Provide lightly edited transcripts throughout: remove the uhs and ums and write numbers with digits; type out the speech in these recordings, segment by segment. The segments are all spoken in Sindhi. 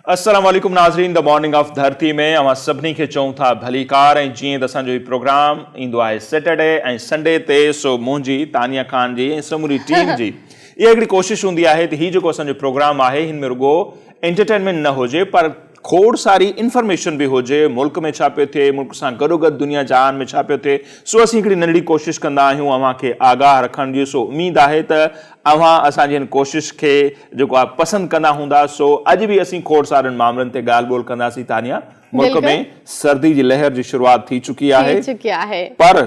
السلام عليڪم ناظرين the morning of ڌرتي ۾ اوهان سڀني کي چئون ٿا ڀليڪار ۽ جيئن ته اسان جو هي پروگرام ايندو آهي سيٽرڊي ۽ سنڊي تي سو منهنجي تانيا خان جي ۽ سموري ٽيم جي اها هڪڙي ڪوشش هوندي آهي ته هي جيڪو اسان جو پروگرام آهي هن ۾ رڳو انٽرٽينمينٽ نه هجي پر کوڙ ساري انفارميشن به هجي، ملڪ ۾ ڇا پيو ٿئي، ملڪ سان گڏوگڏ دنيا جهان ۾ ڇا پيو ٿئي، سو اسين هڪڙي ننڍڙي ڪوشش ڪندا آهيون اوهان کي آگاهه رکڻ جي، سو اميد آهي ته اوهان اسان جي هن ڪوشش کي جيڪو آهي پسند ڪندا هوندا، سو اڄ به اسين کوڙ سارن معاملن تي ڳالهه ٻولهه ڪنداسين، تانيا ملڪ ۾ سردي جي لهر جي شروعات ٿي چڪي آهي پر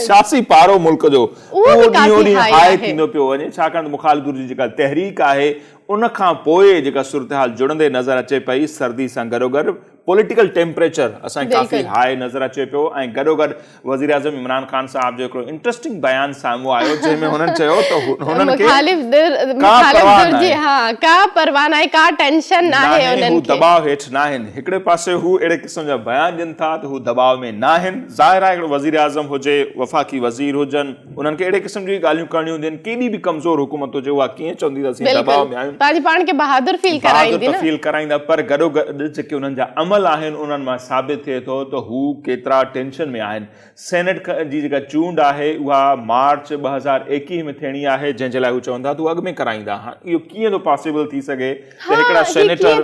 سياسي پارو ملڪ جو اهو ڏينهون ڏينهن هاء ٿيندو پيو وڃي ڇاڪاڻ ته مخالف ڌر جي جيڪا تحريڪ آهي ان کان پوء جيڪا صورتحال جڙندي نظر اچي پئي سردي سان گڏوگڏ پوليٽيڪل ٽيمپريچر اسان کي ڪافي هاء نظر اچي پيو ۽ گڏوگڏ وزيراعظم عمران خان صاحب جو هڪڙو انٽرسٽنگ بيان سامهون آيو جنهن ۾ هنن چيو ته هنن کي مخالف ڌر ڪا پرواهه ناهي ها ڪا پرواهه ناهي ڪا ٽينشن ناهي انهن کي هو دٻاء هيٺ ناهن هڪڙي پاسي هو اهڙي قسم جا بيان ڏين ٿا ته هو دٻاء ۾ ناهن ظاهر آهي هڪڙو وزيراعظم هجي، وفاقي وزير هجن، انهن کي اهڙي قسم جون ئي ڳالهيون ڪرڻيون هونديون آهن، ڪيڏي به ڪمزور حڪومت هجي اها ڪيئن چوندي ته اسين دٻاء ۾ آهيون. پنهنجي پاڻ کي بهادر فيل ڪرائيندي نه. بهادر ته فيل ڪرائيندا پر گڏوگڏ جيڪي انهن جا عمل آهن انهن مان ثابت ٿئي ٿو ته هو ڪيترا ٽينشن ۾ آهن. سينيٽ جي جيڪا چونڊ آهي اها مارچ 2021 ۾ ٿيڻي آهي جنهن جي لاء هو چون ٿا ته هو اڳ ۾ ڪرائيندا. هاڻ اهو ڪيئن ٿو پاسيبل ٿي سگهي ته هڪڙا سينيٽر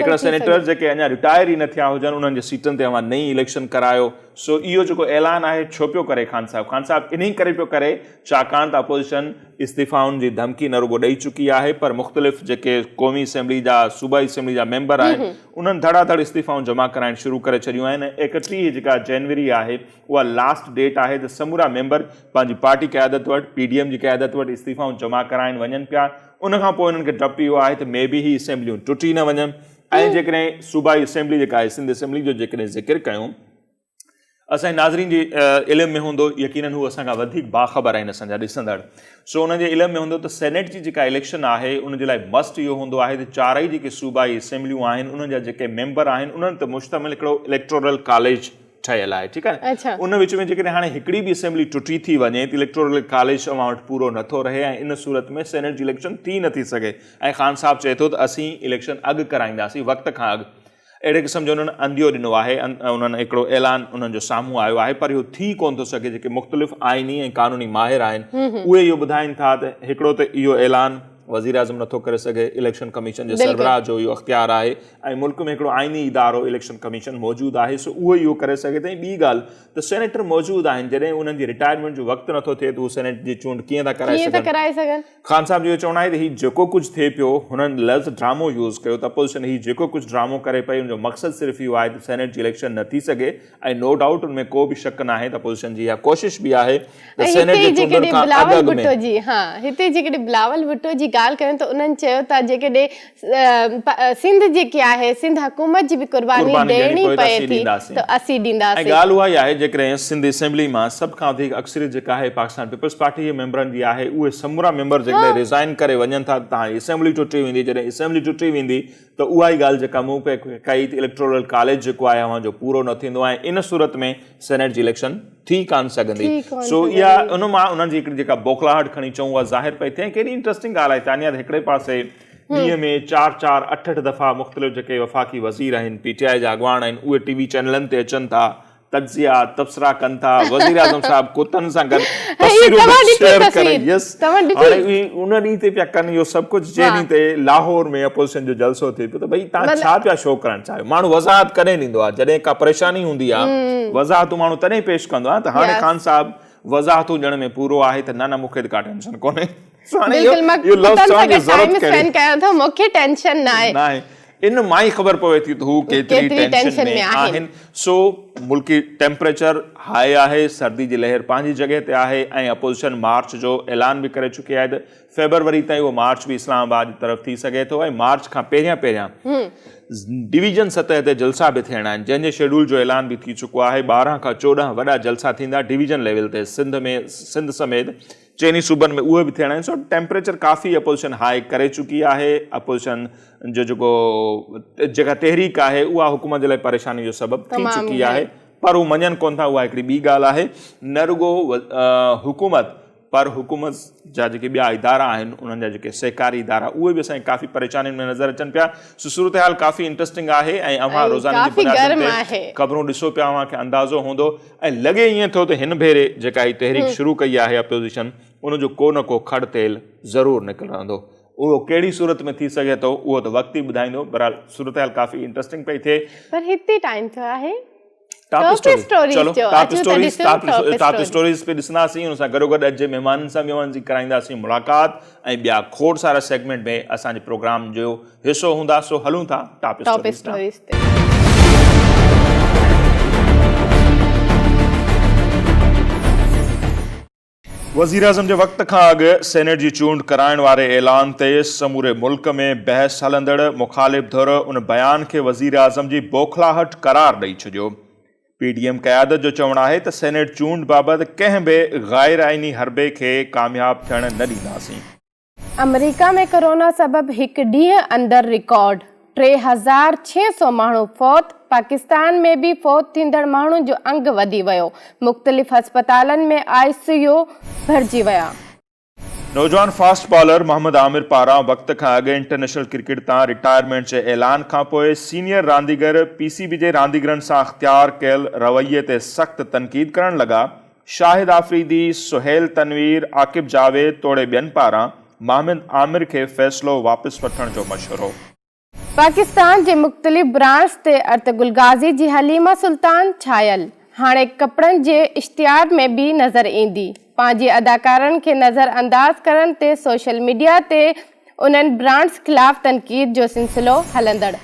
هڪڙا سينيٽر جيڪي اڃا رٽائر ئي نه ٿيا هجن انهن جي سيٽن تي اوهان نئين اليڪشن ڪرايو سو اهو جيڪو اعلان آهي ڇو پيو ڪري خان صاحب خان صاحب انهي ڪري پيو ڪري ڇاڪاڻ ته اپوزيشن استعيفائن جي ڌمڪي نه رڳو ڏئي چڪي آهي پر مختلف جيڪي قومي اسيمبلي جا صوبائي اسيمبلي جا ميمبر آهن انهن ڌڙا ڌڙ استعيفائون جمع ڪرائڻ شروع ڪري ڇڏيون آهن ۽ 31 جيڪا جنوري آهي اها لاسٽ ڊيٽ آهي ته سمورا ميمبر پنهنجي پارٽي قيادت وٽ پي ڊي ايم جي قيادت وٽ استعيفائون جمع ڪرائڻ وڃن پيا ان کان پوء انهن کي ڊپ اهو آهي ته مي بي هي اسيمبليون ٽٽي نه وڃن ۽ جيڪڏهن صوبائي اسيمبلي جيڪا آهي سنڌ اسيمبلي جو جيڪڏهن ذڪر ڪيون اسان جي ناظرين جي علم ۾ هوندو يقينن هو اسان کان وڌيڪ باخبر آهن اسان جا ڏسندڙ سو انهن جي علم ۾ هوندو ته سينيٽ جي جيڪا اليڪشن آهي ان جي لاء مسٽ اهو هوندو آهي ته چارئي جيڪي صوبائي اسيمبليون آهن انهن جا جيڪي ميمبر آهن انهن تي مشتمل هڪڙو اليڪٽورل ڪاليج ٺهيل آهي ٺيڪ آهي اڇا. ان وچ ۾ جيڪڏهن هاڻي هڪڙي به اسيمبلي ٽٽي ٿي وڃي ته اليڪٽورل ڪاليج اوهان وٽ پورو نٿو رهي ۽ ان صورت ۾ سينيٽ جي اليڪشن ٿي نٿي سگهي ۽ خان صاحب چئي ٿو ته اسين اليڪشن اڳ ڪرائينداسين وقت کان اڳ اهڙي قسم جو انهن عنديو ڏنو آهي انهن هڪڙو اعلان انهن جو سامهون آيو آهي پر اهو ٿي ڪونه ٿو سگهي جيڪي مختلف آئيني ۽ قانوني ماهر آهن اهي اهو ٻڌائين ٿا ته هڪڙو ته اهو اعلان وزيراعظم نٿو ڪري سگهي، اليڪشن ڪميشن جي سربراهه جو اهو اختيار آهي ۽ ملڪ ۾ هڪڙو آئيني ادارو اليڪشن ڪميشن موجود آهي سو اهو ئي اهو ڪري سگهي ٿو ۽ ٻي ڳالهه ته سينيٽر موجود آهن جڏهن انهن جي رٽائرمينٽ جو وقت نٿو ٿئي ته هو سينيٽ جي چونڊ ڪيئن ٿا ڪرائي سگهن. خان صاحب جو اهو چوڻ آهي ته هي جيڪو ڪجهه ٿئي پيو هنن لفظ ڊرامو يوز ڪيو ته اپوزيشن هي جيڪو ڪجهه ڊرامو ڪري پئي ان جو مقصد صرف اهو آهي ته سينيٽ جي اليڪشن نه ٿي سگهي ۽ نو ڊائوٽ ان ۾ ڪو به شڪ ناهي ته اپوزيشن جي اها ڪوشش به آهي ته سينيٽ جي چونڊن کان اڳ اڳ ۾. جي ها هتي جيڪڏهن بلاول ڀٽو جي ڳالهه ڪريون ته انهن چيو ته جيڪڏهن سنڌ جيڪي آهي سنڌ حڪومت جي به قرباني ڏيڻي پئي ٿي ته اسين ڏينداسين. ۽ ڳالهه اها ئي آهي جيڪڏهن سنڌ اسيمبلي مان سڀ کان وڌيڪ اڪثريت جيڪا آهي پاڪستان پيپلز پارٽي جي ميمبرن جي آهي اهي سمورا ميمبر جيڪڏهن ريزائن ڪري وڃن ٿا ته توهان جي اسيمبلي ٽٽي ويندي جڏهن اسيمبلي ٽٽي ويندي ته اها ئي ڳالهه جيڪا مون پئي ڪئي ته اليڪٽورل ڪاليج جيڪو آهي اوهان جو پورو نه ٿيندو ۽ ان صورت ۾ سينيٽ جي اليڪشن ٿي ڪانه سگهندي سو اها ان مان انهن جي هڪڙي جيڪا بوکلاهٽ کڻي چئون اها ظاهر پئي ٿئي ۽ ڪيڏي انٽرسٽنگ ڳالهه آهي تانيا ته هڪڙي پاسي ڏينهن ۾ چار چار اٺ اٺ دفعا مختلف جيڪي وفاقي وزير آهن پي ٽي آء جا اڳواڻ آهن اهي ٽي وي چينلن تي اچن ٿا تجزيا تبصرا ڪن ٿا وزيراعظم صاحب ڪتن سان گڏ تصويرون به شيئر ڪري يس هاڻي اهي ان ڏينهن تي پيا ڪن اهو سڀ ڪجهه جنهن ڏينهن تي لاهور ۾ اپوزيشن جو جلسو ٿئي پيو ته ڀئي تان ڇا پيا شو ڪرڻ چاهيو ماڻهو وضاحت ڪڏهن ڏيندو آهي جڏهن ڪا پريشاني هوندي آهي وضاحتون ماڻهو تڏهن پيش ڪندو آهي ته هاڻي خان صاحب وضاحتون ڏيڻ ۾ پورو آهي ته نه نه مون کي ته ڪا ٽينشن ڪونهي بلڪل مان ڪتن سان گڏ ٽائيم اسپينڊ ڪيان ٿو مون کي ٽينشن ناهي. ناهي ان مان ئي خبر پوي ٿي ته هو ڪيتري ٽينشن ۾ آهن سو ملڪي ٽيمپريچر هاء آهي سردي جي لهر پنهنجي جڳهه تي آهي ۽ اپوزيشن مارچ جو اعلان به ڪري چڪي آهي ته فيبروري تائين اهو مارچ به اسلام آباد جي طرف ٿي سگهي ٿو ۽ مارچ کان پهريان پهريان ڊويزن سطح تي جلسا به ٿيڻا آهن جنهن جي شيڊول جو اعلان به ٿي چڪو آهي 12 کان 14 وڏا جلسا ٿيندا ڊويزن ليول تي سنڌ ۾ سنڌ سميت چئني صوبن ۾ اهي به ٿيڻا آهن سو ٽيمپريچر ڪافي اپوزيشن هاء ڪري چڪي آهي اپوزيشن جو جيڪو جيڪا تحريڪ آهي اها حڪومت جي لاء پريشاني جو سبب ٿي چڪي آهي پر هو مڃن ڪون ٿا اها هڪڙي ٻي ڳالهه آهي نه رڳو حڪومت پر حڪومت جا جيڪي ٻيا ادارا آهن انهن جا جيڪي سهڪاري ادارا اهي به اسان کي ڪافي پريشانين ۾ نظر اچن پيا. سو صورتحال ڪافي انٽرسٽنگ آهي ۽ اوهان روزاني جي بنيادن تي خبرون ڏسو پيا اوهان کي اندازو هوندو ۽ لڳي ائين ٿو ته هن ڀيري جيڪا هي تحريڪ شروع ڪئي آهي اپوزيشن ان جو ڪو نه ڪو کڙ تيل ضرور نڪرندو. اهو ڪهڙي صورت ۾ ٿي سگهي ٿو اهو ته وقت ئي ٻڌائيندو. بهرحال صورتحال ڪافي انٽرسٽنگ پئي ٿئي. پر هتي ٽائيم ٿيو آهي ٽاپ اسٽوريز چلو top stories top stories P ڏسنداسين ان سان گڏو گڏ اڄ جي مهمانن سان به اوهان جي ڪرائينداسين ملاقات ۽ ٻيا کوڙ سارا سيگمينٽ ۾ اسان جي پروگرام جو حصو هوندا سو هلون ٿا ٽاپ اسٽوريز تي. وزيراعظم جي وقت کان اڳ سينيٽ جي چونڊ ڪرائڻ واري اعلان تي سموري ملڪ ۾ بحث هلندڙ مخالف ڌر ان بيان کي وزيراعظم جي بوکلاهٽ قرار ڏئي ڇڏيو. پي ڊي ايم قيادت جو چوڻ آهي ته سينيٽ چونڊ بابت ڪنهن به غيرآئيني حربي کي ڪامياب ٿيڻ نه ڏينداسين. آمريڪا ۾ ڪورونا سبب هڪ ڏينهن اندر رڪارڊ 3600 ماڻهو فوت، پاڪستان ۾ به فوت ٿيندڙ ماڻهن جو انگ وڌي ويو، مختلف اسپتالن ۾ آء سي يو ڀرجي ويا. نوجوان فاسٽ بالر محمد عامر پاران وقت کان اڳ انٽرنيشنل ڪرڪيٽ تان رٽائرمينٽ جي اعلان کانپوء سينيئر رانديگر پي سي بي جي رانديگرن سان اختيار ڪيل رويي تي سخت تنقيد ڪرڻ لڳا، شاهد آفريدي، سهيل تنوير، عاقب جاويد توڙي ٻين پاران محمد عامر کي فيصلو واپس وٺڻ جو مشورو. پاڪستان جي مختلف برانڊز تي ارطغرل غازي جي حليمه سلطان ڇايل هاڻي ڪپڙن جي اشتهار ۾ به نظر ايندي، پنهنجي اداڪارن کي نظر انداز ڪرڻ تي سوشل ميڊيا تي انهن برانڊز خلاف تنقيد جو سلسلو هلندڙ.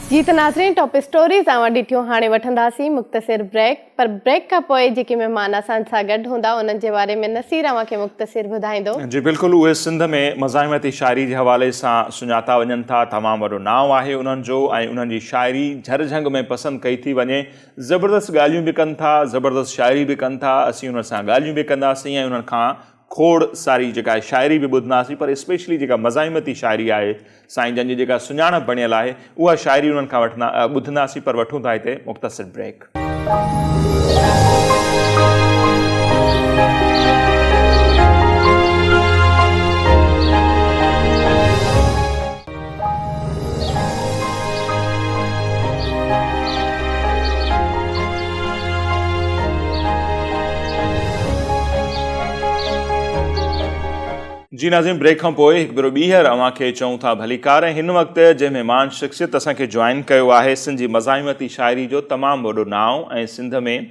جي ته ناظرين ٽاپ اسٽوريز اوهان ڏٺيون هاڻي وٺنداسين مختصر بريڪ پر بريڪ کان پوء جيڪي مهمان اسان سان گڏ هوندا انهن جي باري ۾ نصير اوهان کي مختصر ٻڌائيندو. جي بلڪل اهي سنڌ ۾ مزاحمتي شاعري جي حوالي سان سڃاتا وڃن ٿا تمام وڏو نانء آهي انهن جو ۽ انهن جي شاعري جھر جھنگ ۾ پسند ڪئي ٿي وڃي زبردست ڳالهيون به ڪن ٿا زبردست شاعري به ڪن ٿا اسين انهن سان ڳالهيون به ڪنداسين ۽ انهن کان کوڙ ساري جيڪا شاعري به ٻڌنداسين پر اسپيشلي جيڪا مزاحمتي شاعري آهي سائين جن جي جيڪا سڃاڻپ بڻيل آهي اها شاعري انهن کان وٺندا ٻڌنداسين پر وٺون ٿا هتي مختصر بريڪ. جي ناظرين بريڪ کان پوء هڪ ڀيرو ٻيهر اوهان کي چئون ٿا ڀليڪار ۽ هن وقت جنهن مهمان شخصيت اسان کي جوائن ڪيو آهي سنڌ جي مزاحمتي شاعري جو تمام وڏو نانء ۽ سنڌ ۾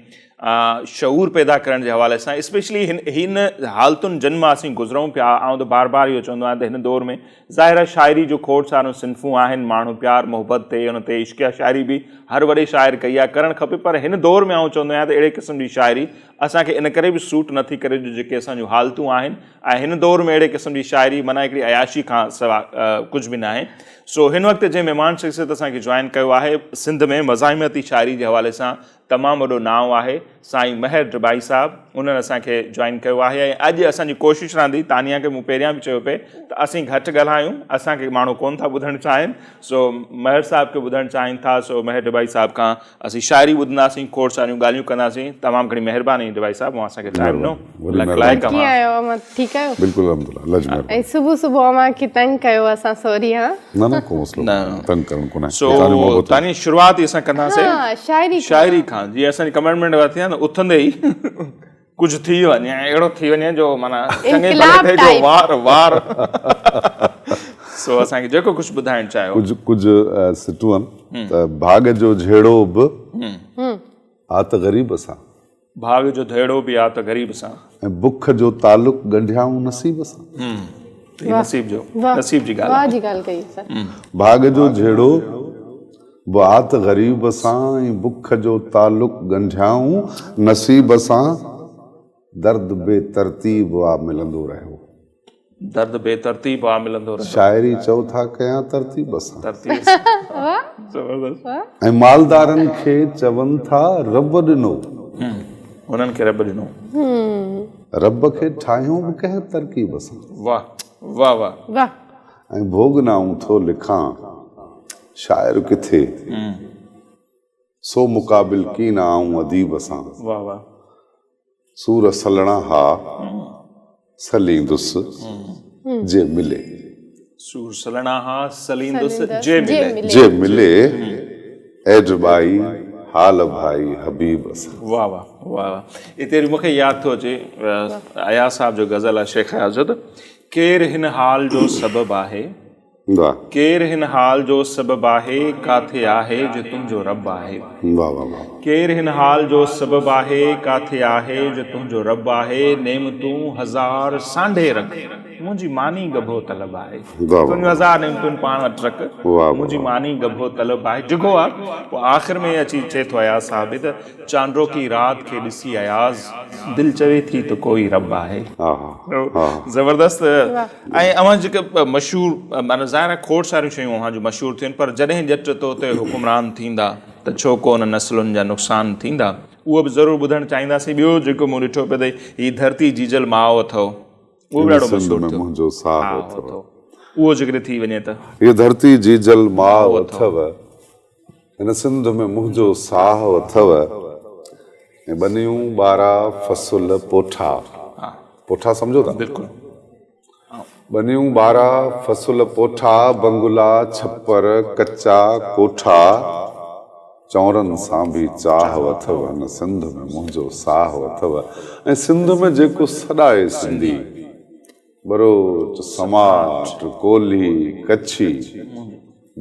شعور پيدا ڪرڻ جي حوالي سان اسپيشلي هن هن حالتن جن مان اسين گذرون پيا آئون ته بار بار اهو چوندو آهيان ته هن دور ۾ ظاهر آهي شاعري جو کوڙ ساريون صنفون آهن ماڻهو پيار محبت تي ان تي عشقيه شاعري به هر وڏي شاعر ڪئي آهي ڪرڻ کپي پر هن دور ۾ آئون چوندو آهيان ته اهڙي قسم جي شاعري اسان کي ان ڪري به سوٽ نٿي ڪري جو جيڪي اسان جون حالتون آهن ۽ هن دور ۾ اهڙي قسم جي شاعري معنيٰ هڪڙي عياشي کان سوا ڪجهه به ناهي سو هن وقت جنهن مهمان شخصيت اسان کي جوائن ڪيو آهي سنڌ ۾ مزاحمتي شاعري جي حوالي سان تمام وڏو نانء آهي سائين مهر ڊٻائي صاحب انهن اسان کي جوائن ڪيو آهي ۽ اڄ اسان جي ڪوشش رهندي تانيا کي مون پهريان به چيو پئي ته اسين گهٽ ڳالهايون اسان کي ماڻهو ڪون ٿا ٻڌڻ چاهين سو مهر صاحب کي ٻڌڻ چاهين ٿا سو مهر ڊٻائي صاحب کان اسين شاعري ٻڌنداسين کوڙ ساريون ڳالهيون ڪنداسين تمام گهڻي مهرباني ڊٻائي صاحب اوهان اسان کي ٽائيم ڏنو لک لائق اوهان. ڪيئن آهيو اوهان ٺيڪ آهيو؟ بلڪل الحمدلله الله جي مهرباني. ۽ صبح صبح اوهان کي تنگ ڪيو اسان سوري ها. نه نه ڪو مسئلو ڪونهي تنگ ڪرڻ ڪونهي سو تاني شروعات ئي اسان ڪنداسين ها شاعري کان شاعري کان جي اسان جي ڪميٽمينٽ اها ٿي نه اٿندي ئي ڪجهه ٿي وڃي ۽ اهڙو ٿي وڃي جو معنيٰ چڱي ڀلي ٿئي جو وار وار سو اسان کي جيڪو ڪجهه ٻڌائڻ چاهيو. ڪجهه ڪجهه سٽون ته ڀاڳ جو جهيڙو به آ ته غريب سان. ڀاڳ جو ڌيڙو به آ ته غريب سان. ۽ بک جو تعلق ڳنڍيائون نصيب سان. هي نصيب جو نصيب جي ڳالهه واهه جي ڳالهه ڪئي سر. ڀاڳ جو جهيڙو به آ ته غريب سان ۽ بک جو تعلق ڳنڍيائون نصيب سان درد بي ترتيب آ ملندو رهيو. درد بي ترتيب آ ملندو رهيو. شاعري چئو ٿا ڪيان ترتيب سان. ترتيب سان زبردست. ۽ مالدارن کي چون ٿا رب ڏنو. انهن کي رب ڏنو. رب کي ٺاهيون به ڪنهن ترڪيب سان. واه واه واه. واه. ۽ ڀوڳنائون ٿو لکان شاعر ڪٿي. سو مقابل ڪين آئون اديب سان. واه واه. سور سلڻا ها. سليندس جي ملي. سور سلڻا ها سليندس جي ملي. جي ملي اي ڊٻائي حال ڀائي حبيب سان. واه واه واه واه اتي وري مونکي ياد ٿو اچي اياز صاحب جو غزل آهي شيخ اياز جو ته ڪير هن حال جو سبب آهي. واه. ڪير هن حال جو سبب آهي، ڪاٿي آهي جو تنهنجو رب آهي. واه واه واه. ڪير هن حال جو سبب آهي، ڪاٿي آهي جو تنهنجو رب آهي، نعمتون هزار سانڍي رک، منهنجي ماني ڳڀو طلب آهي. واه واه تنهنجون هزار نعمتون پاڻ وٽ رک، واه منهنجي ماني ڳڀو طلب آهي. ڊگهو آ، پوء آخر ۾ اچي چئي ٿو اياز صاحب به ته چانڊوڪي رات کي ڏسي اياز، دل چوي ٿي ته ڪوئي رب آهي. زبردست ۽ اوهان جيڪي مشهور معنيٰ ظاهر آهي کوڙ ساريون شيون اوهان جون مشهور ٿيون پر جڏهن ڄٽ تو تي حڪمران ٿيندا ته ڇو ڪو نه نسلن جا نقصان ٿيندا اهو به ضرور ٻڌڻ چاهينداسين ٻيو جيڪو مون ڏٺو پئي ته هي ڌرتي جيجل ماء اٿئو اهو به ڏاڍو مشهور ٿيو منهنجو ساهه اٿئو اهو جيڪڏهن ٿي وڃي ته هي ڌرتي جيجل ماء اٿئو هن سنڌ ۾ منهنجو ساهه اٿئو ۽ ٻنيون ٻارا فصل پوٺا پوٺا سمجهو ٿا بلڪل ٻنيون ٻارا فصل پوٺا بنگلا ڇپر ڪچا ڪوٺا چونرن سان به چاهه اٿئو هن سنڌ ۾ منهنجو ساهه اٿئو ۽ سنڌ ۾ جيڪو سڏائي سنڌي ٻروچ، سماٽ، ڪولهي، ڪڇي،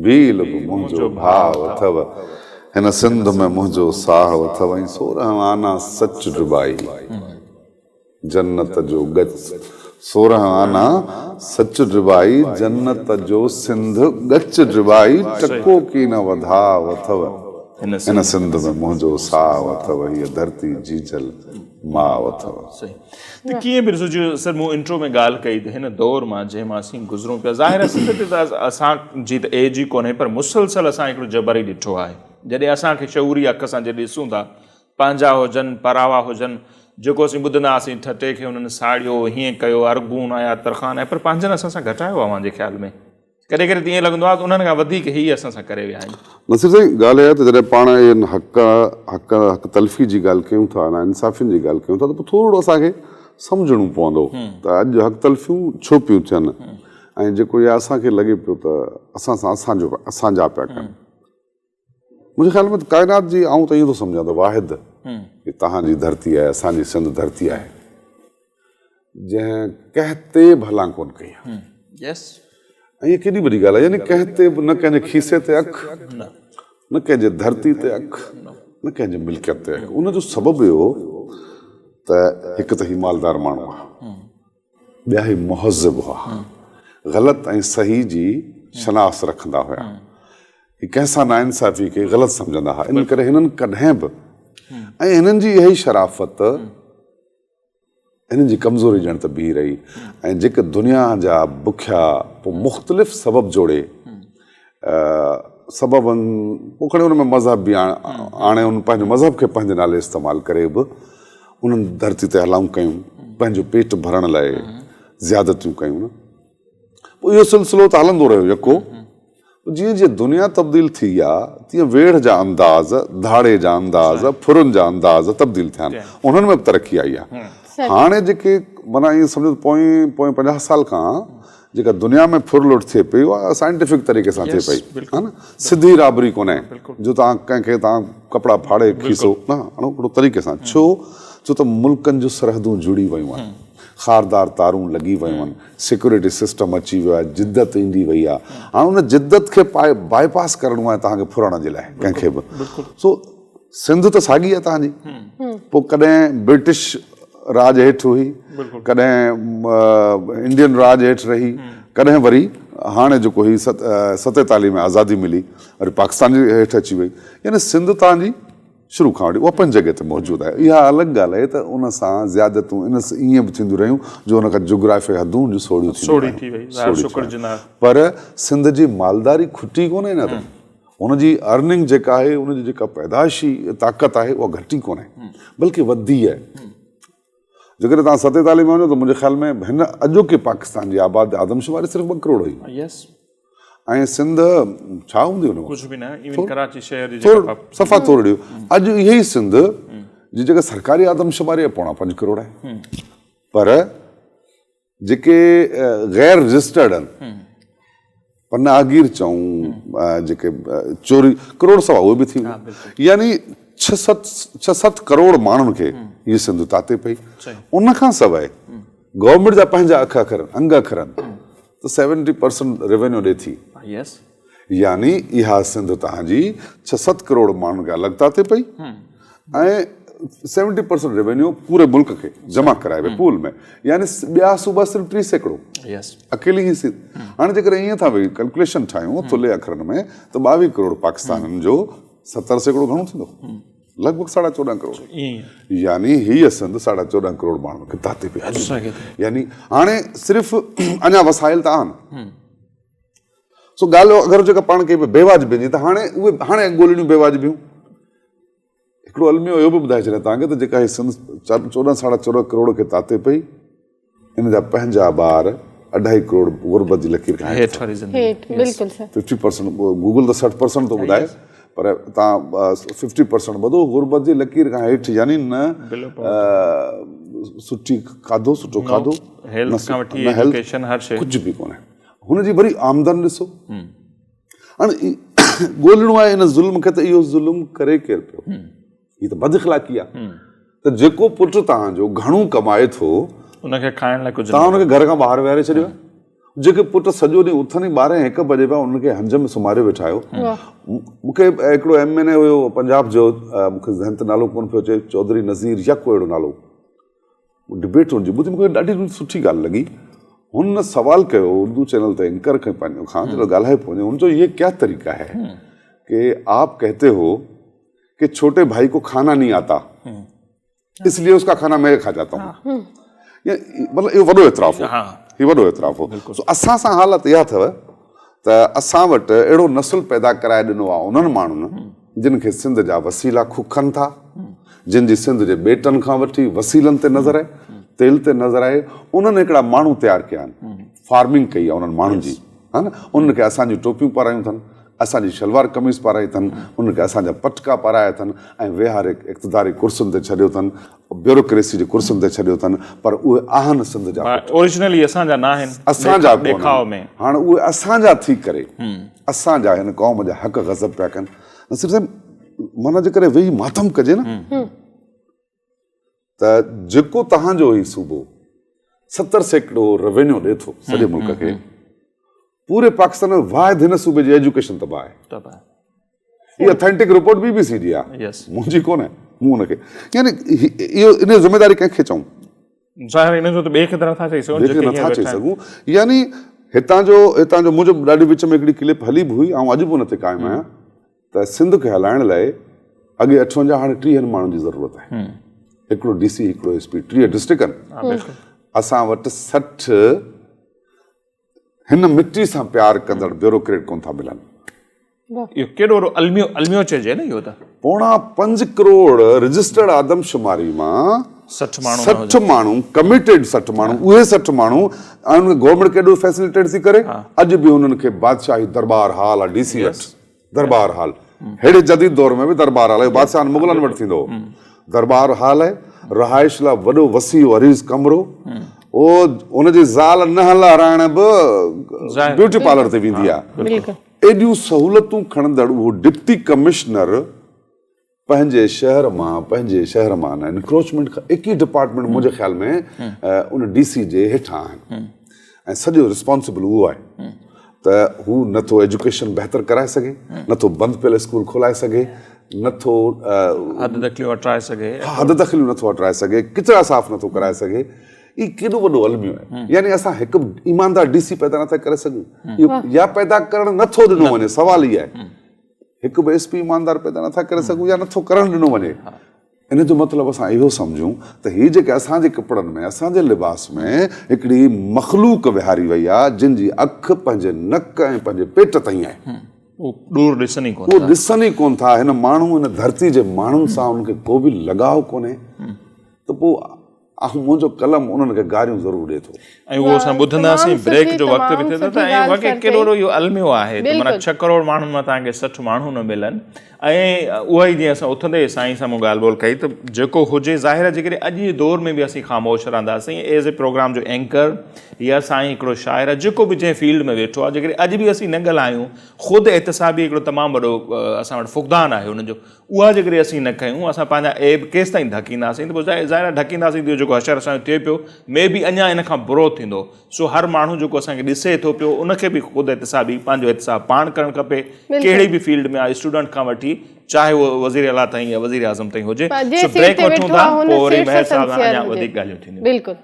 ڀيل به منهنجو ڀاء اٿئو، هن سنڌ ۾ منهنجو ساهه اٿئو ۽ سورهن آنا سچ ڊٻائي جنت جو ڳچ، سورهن آنا سچ ڊٻائي جنت جو سنڌ ڳچ ڊٻائي ٽڪو ڪين وڌاء اٿئو، هن سنڌ ۾ منهنجو ساهه اٿئو، هيء ڌرتي جيجل ماء اٿئو. صحيح ته ڪيئن به ڏسو جيئن سر مون انٽرو ۾ ڳالهه ڪئي ته هن دور مان جنهن مان اسين گذرون پيا ظاهر آهي سنڌ تي ته اسان جي ته ايج ئي ڪونهي پر مسلسل اسان هڪڙو جبر ئي ڏٺو آهي جڏهن اسان کي شعوري اک سان جڏهن ڏسون ٿا پنهنجا هجن پراوا هجن جيڪو اسين ٻڌندا هئاسين ٺٽي کي انهن ساڙيو هيئن ڪيو ارغون آيا ترخان آيا پر پنهنجن اسان سان گهٽايو اوهان جي خيال ۾ ڪڏهن ڪڏهن ته ائين لڳندو آهي ته انهن کان وڌيڪ هي اسان سان ڪري ويا آهن. نصير سائين ڳالهه اها آهي ته جڏهن پاڻ انهن حق حق حق تلفي جي ڳالهه ڪيون ٿا ناانصافين جي ڳالهه ڪيون ٿا ته پوء ٿورڙو اسان کي سمجهڻو پوندو ته اڄ حق تلفيون ڇو پيون ٿين ۽ جيڪو اها اسان کي لڳي پيو ته اسان سان اسان جو اسان جا پيا ڪن. منهنجي خيال ۾ ته ڪائنات جي آئون ته ائين ٿو سمجهان ته واحد هي توهان جي ڌرتي آهي اسان جي سنڌ ڌرتي آهي جنهن ڪنهن تي به هلان ڪونه ڪئي آهي ۽ هي ڪيڏي وڏي ڳالهه آهي يعني ڪنهن تي به نه ڪنهن جي کيسي تي اک نه ڪنهن جي ڌرتي تي اک نه ڪنهن جي ملڪيت تي اک ان جو سبب اهو ته هڪ ته هي مالدار ماڻهو آهي ٻيا هي مهذب هئا. غلط ۽ صحيح جي شناس رکندا هيا. هي ڪنهن سان ناانصافي کي غلط سمجهندا هئا. ان ڪري هنن ڪڏهن به ۽ هنن جي اها ئي شرافت هنن جي ڪمزوري ڄڻ ته بيهي رهي ۽ جيڪي دنيا جا بکيا پوء مختلف سبب جوڙي سببن پوء کڻي ان ۾ مذهب به آڻي ان پنهنجو مذهب کي پنهنجي نالي استعمال ڪري به انهن ڌرتي تي هلائون ڪيون پنهنجو پيٽ ڀرڻ لاء زيادتيون ڪيون نه پوء اهو سلسلو ته هلندو رهيو يڪو جيئن جيئن دنيا تبديل ٿي آ تيئن ويڙهه جا انداز ڌاڙي جا انداز ڦرن جا انداز تبديل ٿيا آهن انهن ۾ به ترقي آئي آ هاڻي جيڪي معنيٰ ائين سمجهو ته پوئين پوئين 50 سال کان جيڪا دنيا ۾ ڦر لٽ ٿئي پئي اها سائنٽيفڪ طريقي سان ٿئي پئي ها نه سڌي رابري ڪونهي جو توهان ڪنهن کي توهان ڪپڙا ڦاڙي کيسو نه هاڻو هڪڙو طريقي سان ڇو ڇو ته ملڪن جون سرحدون جڙي ويون آهن خاردار تارون لڳي ويون آهن سيڪيورٽي سسٽم اچي ويو آهي جدت ايندي وئي آهي هاڻ ان جدت کي بائي پاس ڪرڻو آهي توهان کي ڦرڻ جي لاء ڪنهن کي به سو سنڌ ته ساڳي آهي توهان جي پوء ڪڏهن برٽش راڄ هيٺ هئي ڪڏهن انڊين راڄ هيٺ رهي ڪڏهن وري هاڻي جيڪو هي 47 ۾ آزادي ملي وري پاڪستان جي هيٺ اچي وئي يعني سنڌ توهان جي شروع کان وٺي اها پنهنجي جڳهه تي موجود آهي اها الڳ ڳالهه آهي ته ان سان زيادتون ان ائين به ٿينديون رهيون جو ان کان جغرافيائي حدون سوڙهيون ٿي ويون پر سنڌ جي مالداري کٽي ڪونهي نه ته هن جي ارننگ جيڪا آهي، ان جي جيڪا پيدائشي طاقت آهي، اها گهٽي ڪونهي، بلڪه وڌي آهي. جيڪڏهن توهان 47 ۾ وڃو ته منهنجي خيال ۾ هن اڄوڪي پاڪستان جي آباد آدمشماري صرف 2 ڪروڙ هئي. ۽ سنڌ ڇا هوندي ان وقت؟ ڪجهه به نه، ايون ڪراچي شهر جي جيڪا صفا ٿورڙي هئي. اڄ اها ئي سنڌ جي جيڪا سرڪاري آدمشماري آهي پوڻا 5 ڪروڙ آهي. پر. جيڪي غير رجسٽرڊ آهن پناهگير چئون جيڪي چوري ڪروڙ سوا اهي به ٿي ويا يعني ڇهه ست ڇهه ست ڪروڙ ماڻهن کي هي سنڌ تاتي پئي ان کان سواء گورنمينٽ جا پنهنجا اک اکر انگ اکر آهن ته سيونٽي پرسنٽ ريونيو ڏي ٿي يعني اها سنڌ توهان جي ڇهه ست ڪروڙ ماڻهن کي الڳ تاتي پئي ۽ سيونٽي پرسنٽ ريونيو پوري ملڪ کي جمع ڪرائي وئي پول ۾ يعني ٻيا صوبا صرف 30% اڪيلي هي سنڌ. هاڻي جيڪڏهن ائين ٿا ويهي ڪلڪوليشن ٺاهيون ٿلهي اکرن ۾ ته 22 ڪروڙ پاڪستانين جو 70% گهڻو ٿيندو لڳ ڀڳ ساڍا چوڏهن ڪروڙ يعني هيء سنڌ ساڍا چوڏهن ڪروڙ ماڻهن کي تاتي پئي هلي يعني هاڻي صرف اڃا وسائل ته آهن سو ڳالهه اگر جيڪا پاڻ ڪئي پئي بيواجبين جي ته هاڻي اهي هاڻي ڳولڻيون بيواجبيون. هڪڙو الميو اهو به ٻڌائي ڇڏيان توهان کي ته جيڪا هي سنڌ چوڏهن ساڍا چوڏهن ڪروڙ کي تاتي پئي ان جا پنهنجا ٻار اڍائي ڪروڙ غربت جي لڪير کان هيٺ بلڪل سر ففٽي پرسنٽ گوگل ته سٺ پرسنٽ ٿو ٻڌائي پر توهان ففٽي پرسنٽ ٻڌو غربت جي لڪير کان هيٺ يعني نه سٺي کاڌو سٺو کاڌو نه هيلٿ ڪجهه به ڪونهي هن جي وري آمدن ڏسو. هاڻي ڳولڻو آهي ان ظلم کي ته اهو ظلم ڪري ڪير پيو؟ هي ته بد اخلاقي آهي ته جيڪو پٽ توهان جو گهڻو ڪمائي ٿو ان کي کائڻ لاء ڪجهه توهان ان کي گهر کان ٻاهر ويهاري ڇڏيو آهي. جيڪي پٽ سڄو ڏينهن اٿن ئي ٻارهين هڪ بجي پيا انهن کي هنج ۾ سمهاريو ويٺا آهيو. مون کي هڪڙو ايم اين اي هيو پنجاب جو مون کي ذهن تي نالو ڪونه پيو اچي چوڌري نذير يا ڪو اهڙو نالو ڊبيٽ هن جي ٻڌي مون کي ڏاڍي سٺي ڳالهه لڳي. هن سوال ڪيو اردو چينل تي اينڪر کان پنهنجو کان جڏهن ڳالهائي پيو وڃي هن چيو يي ڪيا طريقه هي ڪي آپ ڪهتي هو ڪي ڇوٽي ڀائي ڪو کانا نهي آتا اس ليي اس ڪا کانا مين کا جاتا هون مطلب اهو وڏو اعتراف هو هي وڏو اعتراف هو سو اسان سان حالت اها اٿو ته اسان وٽ اهڙو نسل پيدا ڪرائي ڏنو آهي انهن ماڻهن جن کي سنڌ جا وسيلا ککن ٿا، جن جي سنڌ جي ٻيٽن کان وٺي وسيلن تي نظر آهي، تيل تي نظر آهي، انهن هڪڙا ماڻهو تيار ڪيا آهن، فارمنگ ڪئي آهي انهن ماڻهن جي، ها نه، انهن کي اسان جون ٽوپيون پارايون اٿن، اسان جي شلوار قميص پارائي اٿن، انهن کي اسان جا پٽڪا پارايا اٿن ۽ ويهاري اقتداري ڪرسين تي ڇڏيو اٿن، بيوروڪريسي جي ڪرسين تي ڇڏيو اٿن، پر اهي آهن سنڌ جا پٽ. اوريجنلي اسان جا ناهن، اسان جا ڪونهن، هاڻ اهي اسان جا ٿي ڪري اسان جا هن قوم جا حق غضب پيا ڪن. نصير صاحب معنيٰ جيڪڏهن ويهي ماتم ڪجي نه ته جيڪو توهان جو هي صوبو 70% روينيو ڏي ٿو سڄي ملڪ کي، پوري پاڪستان ۾ واحد هن صوبي جي ايجوڪيشن تباهه آهي. هي اٿينٽڪ رپورٽ بي بي سي جي آهي، منهنجي ڪونهي. مون ان کي يعني اهو ان جي ذميواري ڪنهن کي چئون؟ ظاهر ان جو ته ٻئي کي ته نٿا چئي سگهون جيڪي نٿا چئي سگهون. يعني هتان جو هتان جو منهنجو ڏاڍي وچ ۾ هڪڙي ڪلپ هلي به هئي، آئون اڄ به ان تي قائم آهيان ته سنڌ کي هلائڻ لاء اڳي 58 هاڻي 30 ماڻهن جي ضرورت آهي. هڪڙو ڊي سي هڪڙو ايس پي 30 ڊسٽرڪٽن اسان وٽ 60 هن مٽي سان پيار ڪندڙ بيوروڪريٽ ڪونه ٿا ملن. اهو ڪيڏو وڏو الميو الميو چئجي نه اهو ته. پوڻا پنج ڪروڙ رجسٽرڊ آدمشماري مان 60 ماڻهو 60 ماڻهو ڪميٽيڊ 60 ماڻهو اهي 60 ماڻهو ۽ انهن کي گورنمينٽ ڪيڏو فيسليٽيٽ ٿي ڪري اڄ به انهن کي بادشاهي درٻار هال آ ڊي سي وٽ درٻار هال ههڙي جديد دور ۾ به درٻار هال اهو بادشاهن مغلن وٽ ٿيندو هو درٻار هال آهي رهائش لاء وڏو وسيع و عريض ڪمرو اهو ان جي زال ننهن لهرائڻ به بيوٽي پارلر تي ويندي آهي ايڏيون سهولتون کڻندڙ اهو ڊپٽي ڪمشنر پنهنجي شهر مان پنهنجي شهر مان نه انڪروچمينٽ کان 21 ڊپارٽمينٽ منهنجي خيال ۾ ان ڊي سي جي هيٺان آهن ۽ سڄو رسپانسبل اهو آهي ته هو نه ٿو ايجوڪيشن بهتر ڪرائي سگهي نه ٿو بند پيل اسڪول کولائي سگهي نه ٿو حد دخليون هٽرائي سگهي حد دخليون نه ٿو هٽرائي سگهي ڪچرا صاف نه ٿو ڪرائي سگهي هي ڪيڏو وڏو الميو آهي يعني اسان هڪ ايماندار ڊي سي پيدا نٿا ڪري سگهون يا پيدا ڪرڻ نٿو ڏنو وڃي سوال هي آهي هڪ به ايس پي ايماندار پيدا نٿا ڪري سگهون يا نٿو ڪرڻ ڏنو وڃي. ان جو مطلب اسان اهو سمجهون ته هي جيڪي اسان جي ڪپڙن ۾ اسان جي لباس ۾ هڪڙي مخلوق ويهاري وئي آهي جن جي اک پنهنجي نڪ ۽ پنهنجي پيٽ تائين آهي. اهو ڏور ڏسن ئي ڪونه ٿا. اهو ڏسن ئي ڪونه ٿا. هن ماڻهو هن ڌرتي جي ماڻهن سان انهن کي ڪو به لڳاء ڪونهي ته پوء. آئون منهنجو قلم انهن کي گاريون ضرور ڏئي ٿو. ۽ اهو اسان ٻڌنداسين بريڪ جو وقت به ٿئي ٿو ته ۽ واقعي ڪيڏو وڏو اهو الميو آهي ته معنيٰ ڇهه ڪروڙ ماڻهن مان توهان کي 60 ماڻهو نه ملن ۽ اها ئي جيئن اسان اٿندي ئي سائين سان مون ڳالهه ٻولهه ڪئي ته جيڪو هجي ظاهر آهي جيڪڏهن اڄ جي دور ۾ به اسين خاموش رهنداسين ايز اي پروگرام جو اينڪر يا سائين هڪڙو شاعر آهي جيڪو به جنهن فيلڊ ۾ ويٺو آهي جيڪڏهن اڄ به اسين نه ڳالهايون خود احتسابي هڪڙو تمام وڏو اسان وٽ فقدان آهي ان جو اها جيڪڏهن اسين نه ڪيون، اسان پنهنجا عيب ڪيستائين ڍڪينداسين ته پوء ظاهر آهي ڍڪينداسين ته اهو جيڪو حشر اسان جو ٿئي پيو مي بي اڃا ان کان برو ٿيندو. سو هر ماڻهو جيڪو اسان کي ڏسي ٿو پيو ان کي به خود احتسابي پنهنجو احتساب پاڻ ڪرڻ کپي ڪهڙي به فيلڊ ۾ آهي اسٽوڊنٽ کان وٺي چاهي اهو وزير اعليٰ تائين يا وزير اعظم تائين هجي. سو بريڪ وٺون ٿا پوء وري مهر صاحب سان اڃا وڌيڪ ڳالهيون ٿينديون. بلڪل.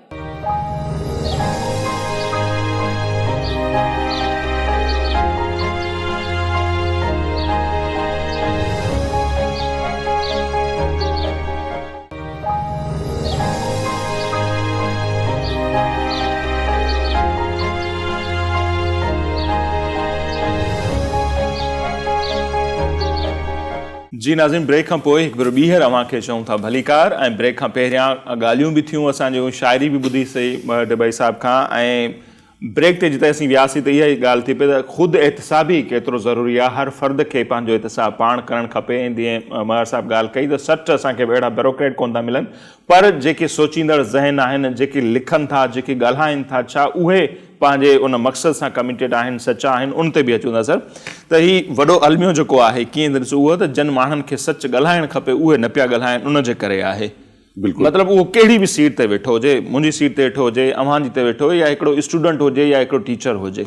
جي ناظرين بريڪ کان پوء هڪ ڀيرو ٻيهر اوهان کي چئون ٿا ڀليڪار ۽ بريڪ کان پهريان ڳالهيون به ٿيون اسان جون شاعري به ٻڌي سي ڊٻائي صاحب کان ۽ بريڪ تي جتي اسين وياسين ته اها ئي ڳالهه ٿي پئي ته خود احتسابي ڪيترو ضروري آهي هر فرد کي پنهنجو احتساب پاڻ ڪرڻ کپي ۽ جيئن مهر صاحب ڳالهه ڪئي ته 60 اسان کي به اهڙا بيروڪريٽ ڪونه ٿا ملن پر جيڪي سوچيندڙ ذهن آهن جيڪي لکن ٿا جيڪي ڳالهائن ٿا ڇا اهي پنهنجي ان مقصد سان ڪميٽيڊ آهن سچا آهن ان تي به اچون ٿا سر ته هي وڏو الميو جيڪو آهي ڪيئن ته ڏسو اهو ته جن ماڻهن کي سچ ڳالهائڻ کپي اهي نه پيا ڳالهائن ان جي ڪري آهي بلڪل مطلب اهو ڪهڙي به سيٽ تي ويٺو هجي منهنجي سيٽ تي ويٺو هجي اوهان جي تي ويٺو هجي يا هڪڙو اسٽوڊنٽ هجي يا هڪڙو ٽيچر هجي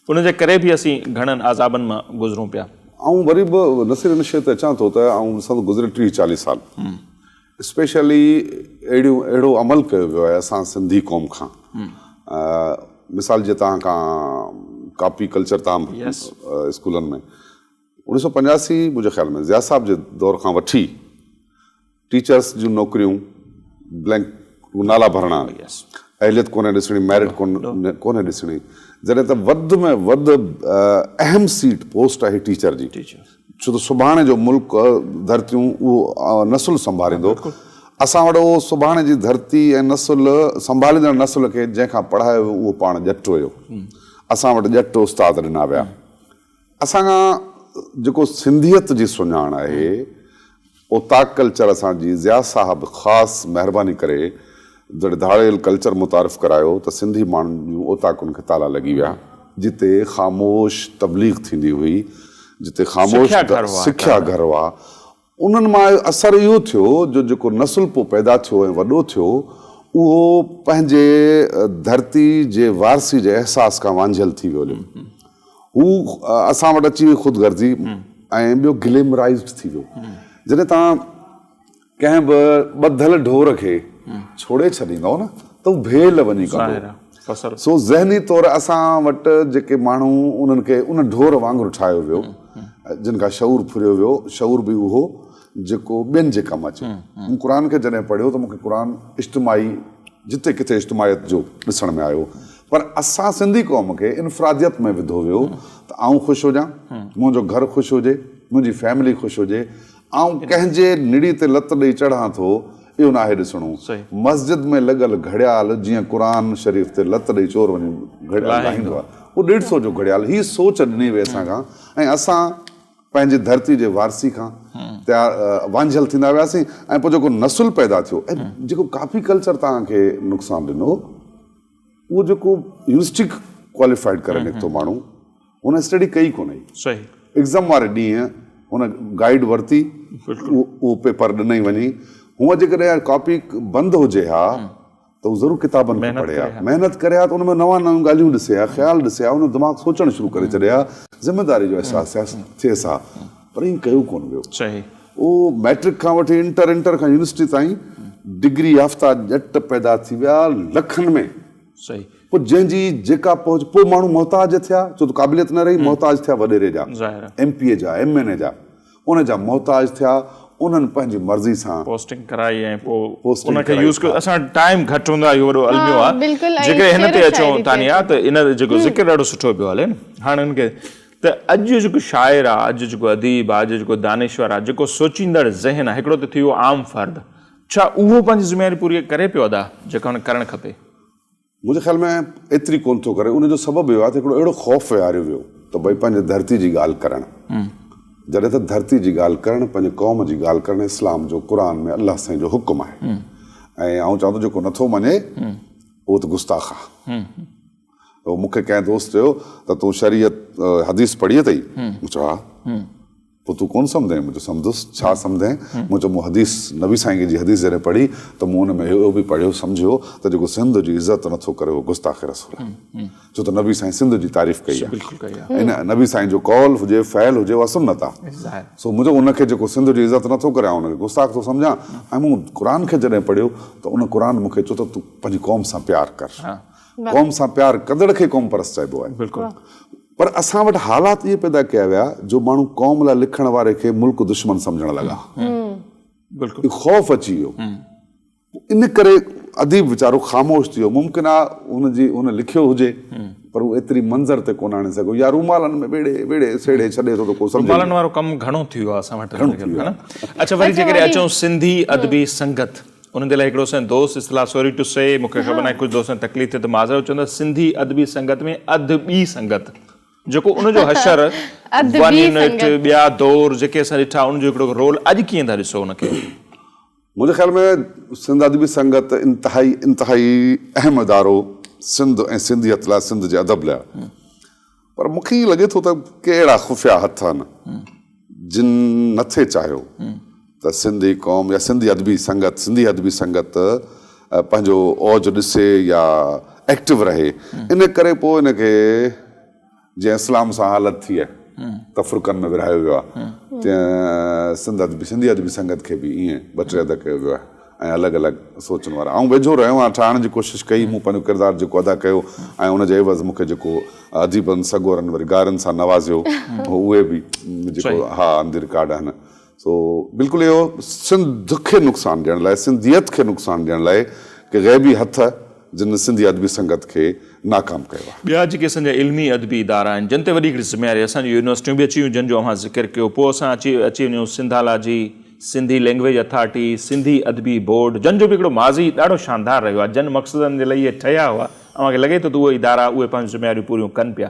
ان جي ڪري به اسين گهڻن عذابن مان گذرون پيا. آئون وري به نصير ان شيء تي اچان ٿو ته آئون ڏسان ٿو گذريل 30 40 سال اسپيشلي اهڙيون اهڙو عمل ڪيو ويو آهي اسان سنڌي قوم کان مثال جي توهان کان ڪاپي ڪلچر تان اسڪولن ۾ 1985 منهنجي خيال ۾ ضياء صاحب جي دور کان وٺي ٽيچرس جون نوڪريون بلينڪ نالا ڀرڻا اهليت ڪونهي ڏسڻي ميرٽ ڪونهي ڏسڻي جڏهن ته وڌ ۾ وڌ اهم سيٽ پوسٽ آهي ٽيچر جي ڇو ته سڀاڻي جو ملڪ ڌرتيون اهو نسل سنڀاليندو. اسان وٽ اهو سڀاڻي جي ڌرتي ۽ نسل سنڀاليندڙ نسل کي جنهن کان پڙهايو ويو اهو پاڻ ڄٽ هيو. اسان وٽ ڄٽ استاد ڏنا ويا. اسان کان جيڪو سنڌيت جي سڃاڻ آهي اوطاق ڪلچر اسان جي ضياء صاحب خاص مهرباني ڪري جڏهن ڌاڙيل ڪلچر متعارف ڪرايو ته سنڌي ماڻهن جون اوطاقن کي تالا لڳي ويا جتي خاموش تبليغ ٿيندي هئي جتي خاموش سکيا گهر هئا انهن مان اثر اهو ٿيو جو جيڪو نسل پوء پيدا ٿيو ۽ وڏو ٿيو اهو پنهنجي ڌرتي جي وارثي جي احساس کان وانجهيل ٿي ويو هليو. هو اسان وٽ اچي وئي خود غرضي ۽ ٻيو گليمرائزڊ ٿي ويو. جڏهن توهان ڪنهن به ٻڌل ڍور کي ڇوڙي ڇڏيندؤ نه ته هو ڀيل وڃي ڪندو. سو ذهني طور اسان وٽ جيڪي ماڻهو انهن کي ان ڍور وانگر ٺاهيو ويو جن کان شعور ڦريو ويو، شعور به اهو جيڪو ٻين جي ڪم اچي. مون قرآن کي جڏهن پڙهيو ته مون کي قرآن اجتماعي جتي ڪٿي اجتماعيت جو ڏسڻ ۾ آيو پر اسان سنڌي قوم کي انفراديت ۾ وڌو ويو ته آئون خوش هجان، منهنجو گهر خوش هجي، منهنجي فيملي خوش هجي، آئون ڪنهن جي نڙي تي لت ڏئي چڙهان ٿو اهو ناهي ڏسڻو. مسجد ۾ لڳل گهڙيال جيئن قرآن شريف تي لت ڏئي چور وڃي گهڙيال لاهيندو آهي اهو ڏيڍ سئو جو گهڙيال هي سوچ ڏني وئي اسان کان ۽ اسان پنهنجي ڌرتي جي وارثي کان تيار وانجهيل ٿيندا وياسين ۽ پوء جيڪو نسل پيدا ٿيو ۽ جيڪو ڪاپي ڪلچر توهان کي نقصان ڏنو اهو جيڪو يونيورسٽي ڪواليفائيڊ ڪري نڪتو ماڻهو هن اسٽڊي ڪئي ڪونه صحيح ايگزام واري ڏينهن هن گائيڊ ورتي اهو پيپر ڏنئي وڃي هونء جيڪڏهن ڪاپي بند هجي ها ته هو ضرور ڪتابن کي پڙهي ها، محنت ڪري ها ته ان ۾ نوان نيون ڳالهيون ڏسي ها، خيال ڏسي ها، ان جو دماغ سوچڻ شروع ڪري ڇڏي ها، ذميداري جو احساس ٿيس ها، پر ائين ڪيو ڪونه ويو. اهو مئٽرڪ کان وٺي انٽر، انٽر کان يونيورسٽي تائين ڊگري يافته ڄٽ پيدا ٿي ويا لکن ۾. پوء جنهن جي جيڪا پهچ، پوء ماڻهو محتاج ٿيا، ڇو ته قابليت نه رهي، محتاج ٿيا وڏيري جا، ايم پي اي جا، ايم اين اي جا. ان جا محتاج ٿيا، انهن پنهنجي مرضي سان. پوسٽنگ ڪرائي ۽ پوء ان کي يوز ڪيو. اسان وٽ ٽائيم گهٽ هوندو آهي اهو وڏو الميو آهي. جيڪڏهن هن تي اچون تانيا ته ان جيڪو ذڪر ڏاڍو سٺو پيو هلي نه هاڻ هن کي ته اڄ جو جيڪو شاعر آهي اڄ جو جيڪو اديب آهي اڄ جو جيڪو دانشور آهي جيڪو سوچيندڙ ذهن آهي هڪڙو ته ٿي ويو عام فرد. ڇا اهو پنهنجي ذميواري پوري ڪري پيو ادا جيڪا هن ڪرڻ کپي؟ منهنجي خيال ۾ ايتري ڪونه ٿو ڪري ان جو سبب اهو آهي ته هڪڙو اهڙو خوف ويهاريو ويو ته ڀئي پنهنجي ڌرتي جي ڳالهه ڪرڻ جڏهن ته ڌرتي جي ڳالهه ڪرڻ پنهنجي قوم جي ڳالهه ڪرڻ اسلام جو قرآن ۾ الله سائين جو حڪم آهي ۽ آئون چوان ٿو جيڪو نٿو مڃي اهو ته گستاخ آهي ته مون کي ڪنهن دوست چيو ته تون شريعت حديث پڙهي اٿئي مون چيو ها پوء تون ڪونه سمجهين؟ مون چيو، سمجهندس، ڇا سمجهين؟ مون چيو، مون حديث، نبي سائين جي حديث جڏهن پڙهي ته مون ان ۾ اهو به پڙهيو، سمجهيو ته جيڪو سنڌ جي عزت نه ٿو ڪري اهو گستاخ رسول آهي. ڇو ته نبي سائين سنڌ جي تعريف ڪئي آهي. ۽ نبي سائين جو قول هجي، فعل هجي اها سنت آهي. سو مون چيو ان کي جيڪو سنڌ جي عزت نه ٿو ڪري آئون ان کي گستاخ ٿو سمجهان. ۽ مون قرآن کي جڏهن پڙهيو ته ان قرآن مون کي چيو ته تون پنهنجي قوم سان پيار ڪر. قوم سان پيار ڪندڙ کي قوم پرست چئبو آهي. پر اسان وٽ حالات اهي پيدا ڪيا ويا جو ماڻهو قوم لاء لکڻ واري کي ملڪ دشمن سمجهڻ لڳا. اهو خوف اچي ويو. ان ڪري اديب ويچارو خاموش ٿي ويو. ممڪن آهي هن جي هن لکيو هجي پر هو ايتري منظر تي ڪونه آڻي سگهيو يا رومالن ۾ ويڙهي ويڙهي سيڙهي ڇڏي ٿو ته ڪو سمجهي ئي نه. رومالن وارو ڪم گهڻو ٿي ويو آهي اسان وٽ. گهڻو ٿي ويو آهي. اڇا وري جيڪڏهن اچون سنڌي ادبي سنگت انهن جي لاء هڪڙو اسان جو دوست اصطلاح سوري ٽو سي مون کي خبر ناهي ڪجهه دوستن کي تڪليف ٿئي ته معذرت چوندس سنڌي ادبي سنگت ۾ اڌ ٻي سنگت جيڪو ان جو حشر ون يونٽ ٻيا دور جيڪي اسان ڏٺا ان جو هڪڙو رول اڄ ڪيئن ٿا ڏسو ان کي؟ منهنجي خيال ۾ سنڌ ادبي سنگت انتهائي انتهائي اهم ادارو سنڌ ۽ سنڌيت لاء سنڌ جي ادب لاء پر مون کي ائين لڳي ٿو ته ڪي اهڙا خفيه هٿ آهن جن نٿي چاهيو ته سنڌي قوم يا سنڌي ادبي سنگت سنڌي ادبي سنگت پنهنجو اوج ڏسي يا ايڪٽو رهي ان ڪري پوء ان کي جيئن اسلام سان حالت ٿي آهي تفرقن ۾ ورهايو ويو آهي تيئن سنڌ ادبي سنڌي ادبي سنگت کي به ائين ٻه ٽي اڌ ڪيو ويو آهي ۽ الڳ الڳ سوچن وارا. آئون ويجهو رهيو آهيان، ٺاهڻ جي ڪوشش ڪئي، مون پنهنجو ڪردار جيڪو ادا ڪيو ۽ ان جي عيوض مون کي جيڪو اديبن سڳورن وري گارين سان نوازيو اهي به جيڪو ها آن the record آهن. سو بلڪل اهو سنڌ کي نقصان ڏيڻ لاء سنڌيت کي نقصان ڏيڻ لاء ڪي غيبي هٿ جن سنڌي ادبي سنگت کي ناڪام ڪيو آهي. ٻيا جيڪي اسان جا علمي ادبي ادارا آهن جن تي وڏي هڪڙي ذميواري اسان جون يونيورسٽيون به اچي ويون جن جو اوهان ذڪر ڪيو پوء اسان اچي اچي وڃون سنڌالاجي، سنڌي لينگويج اٿارٽي، سنڌي ادبي بورڊ جن جو به هڪڙو ماضي ڏاڍو شاندار رهيو آهي، جن مقصدن جي لئي اهي ٺهيا هئا، اوهان کي لڳي ٿو ته اهي ادارا اهي پنهنجون ذميواريون پوريون ڪن پيا؟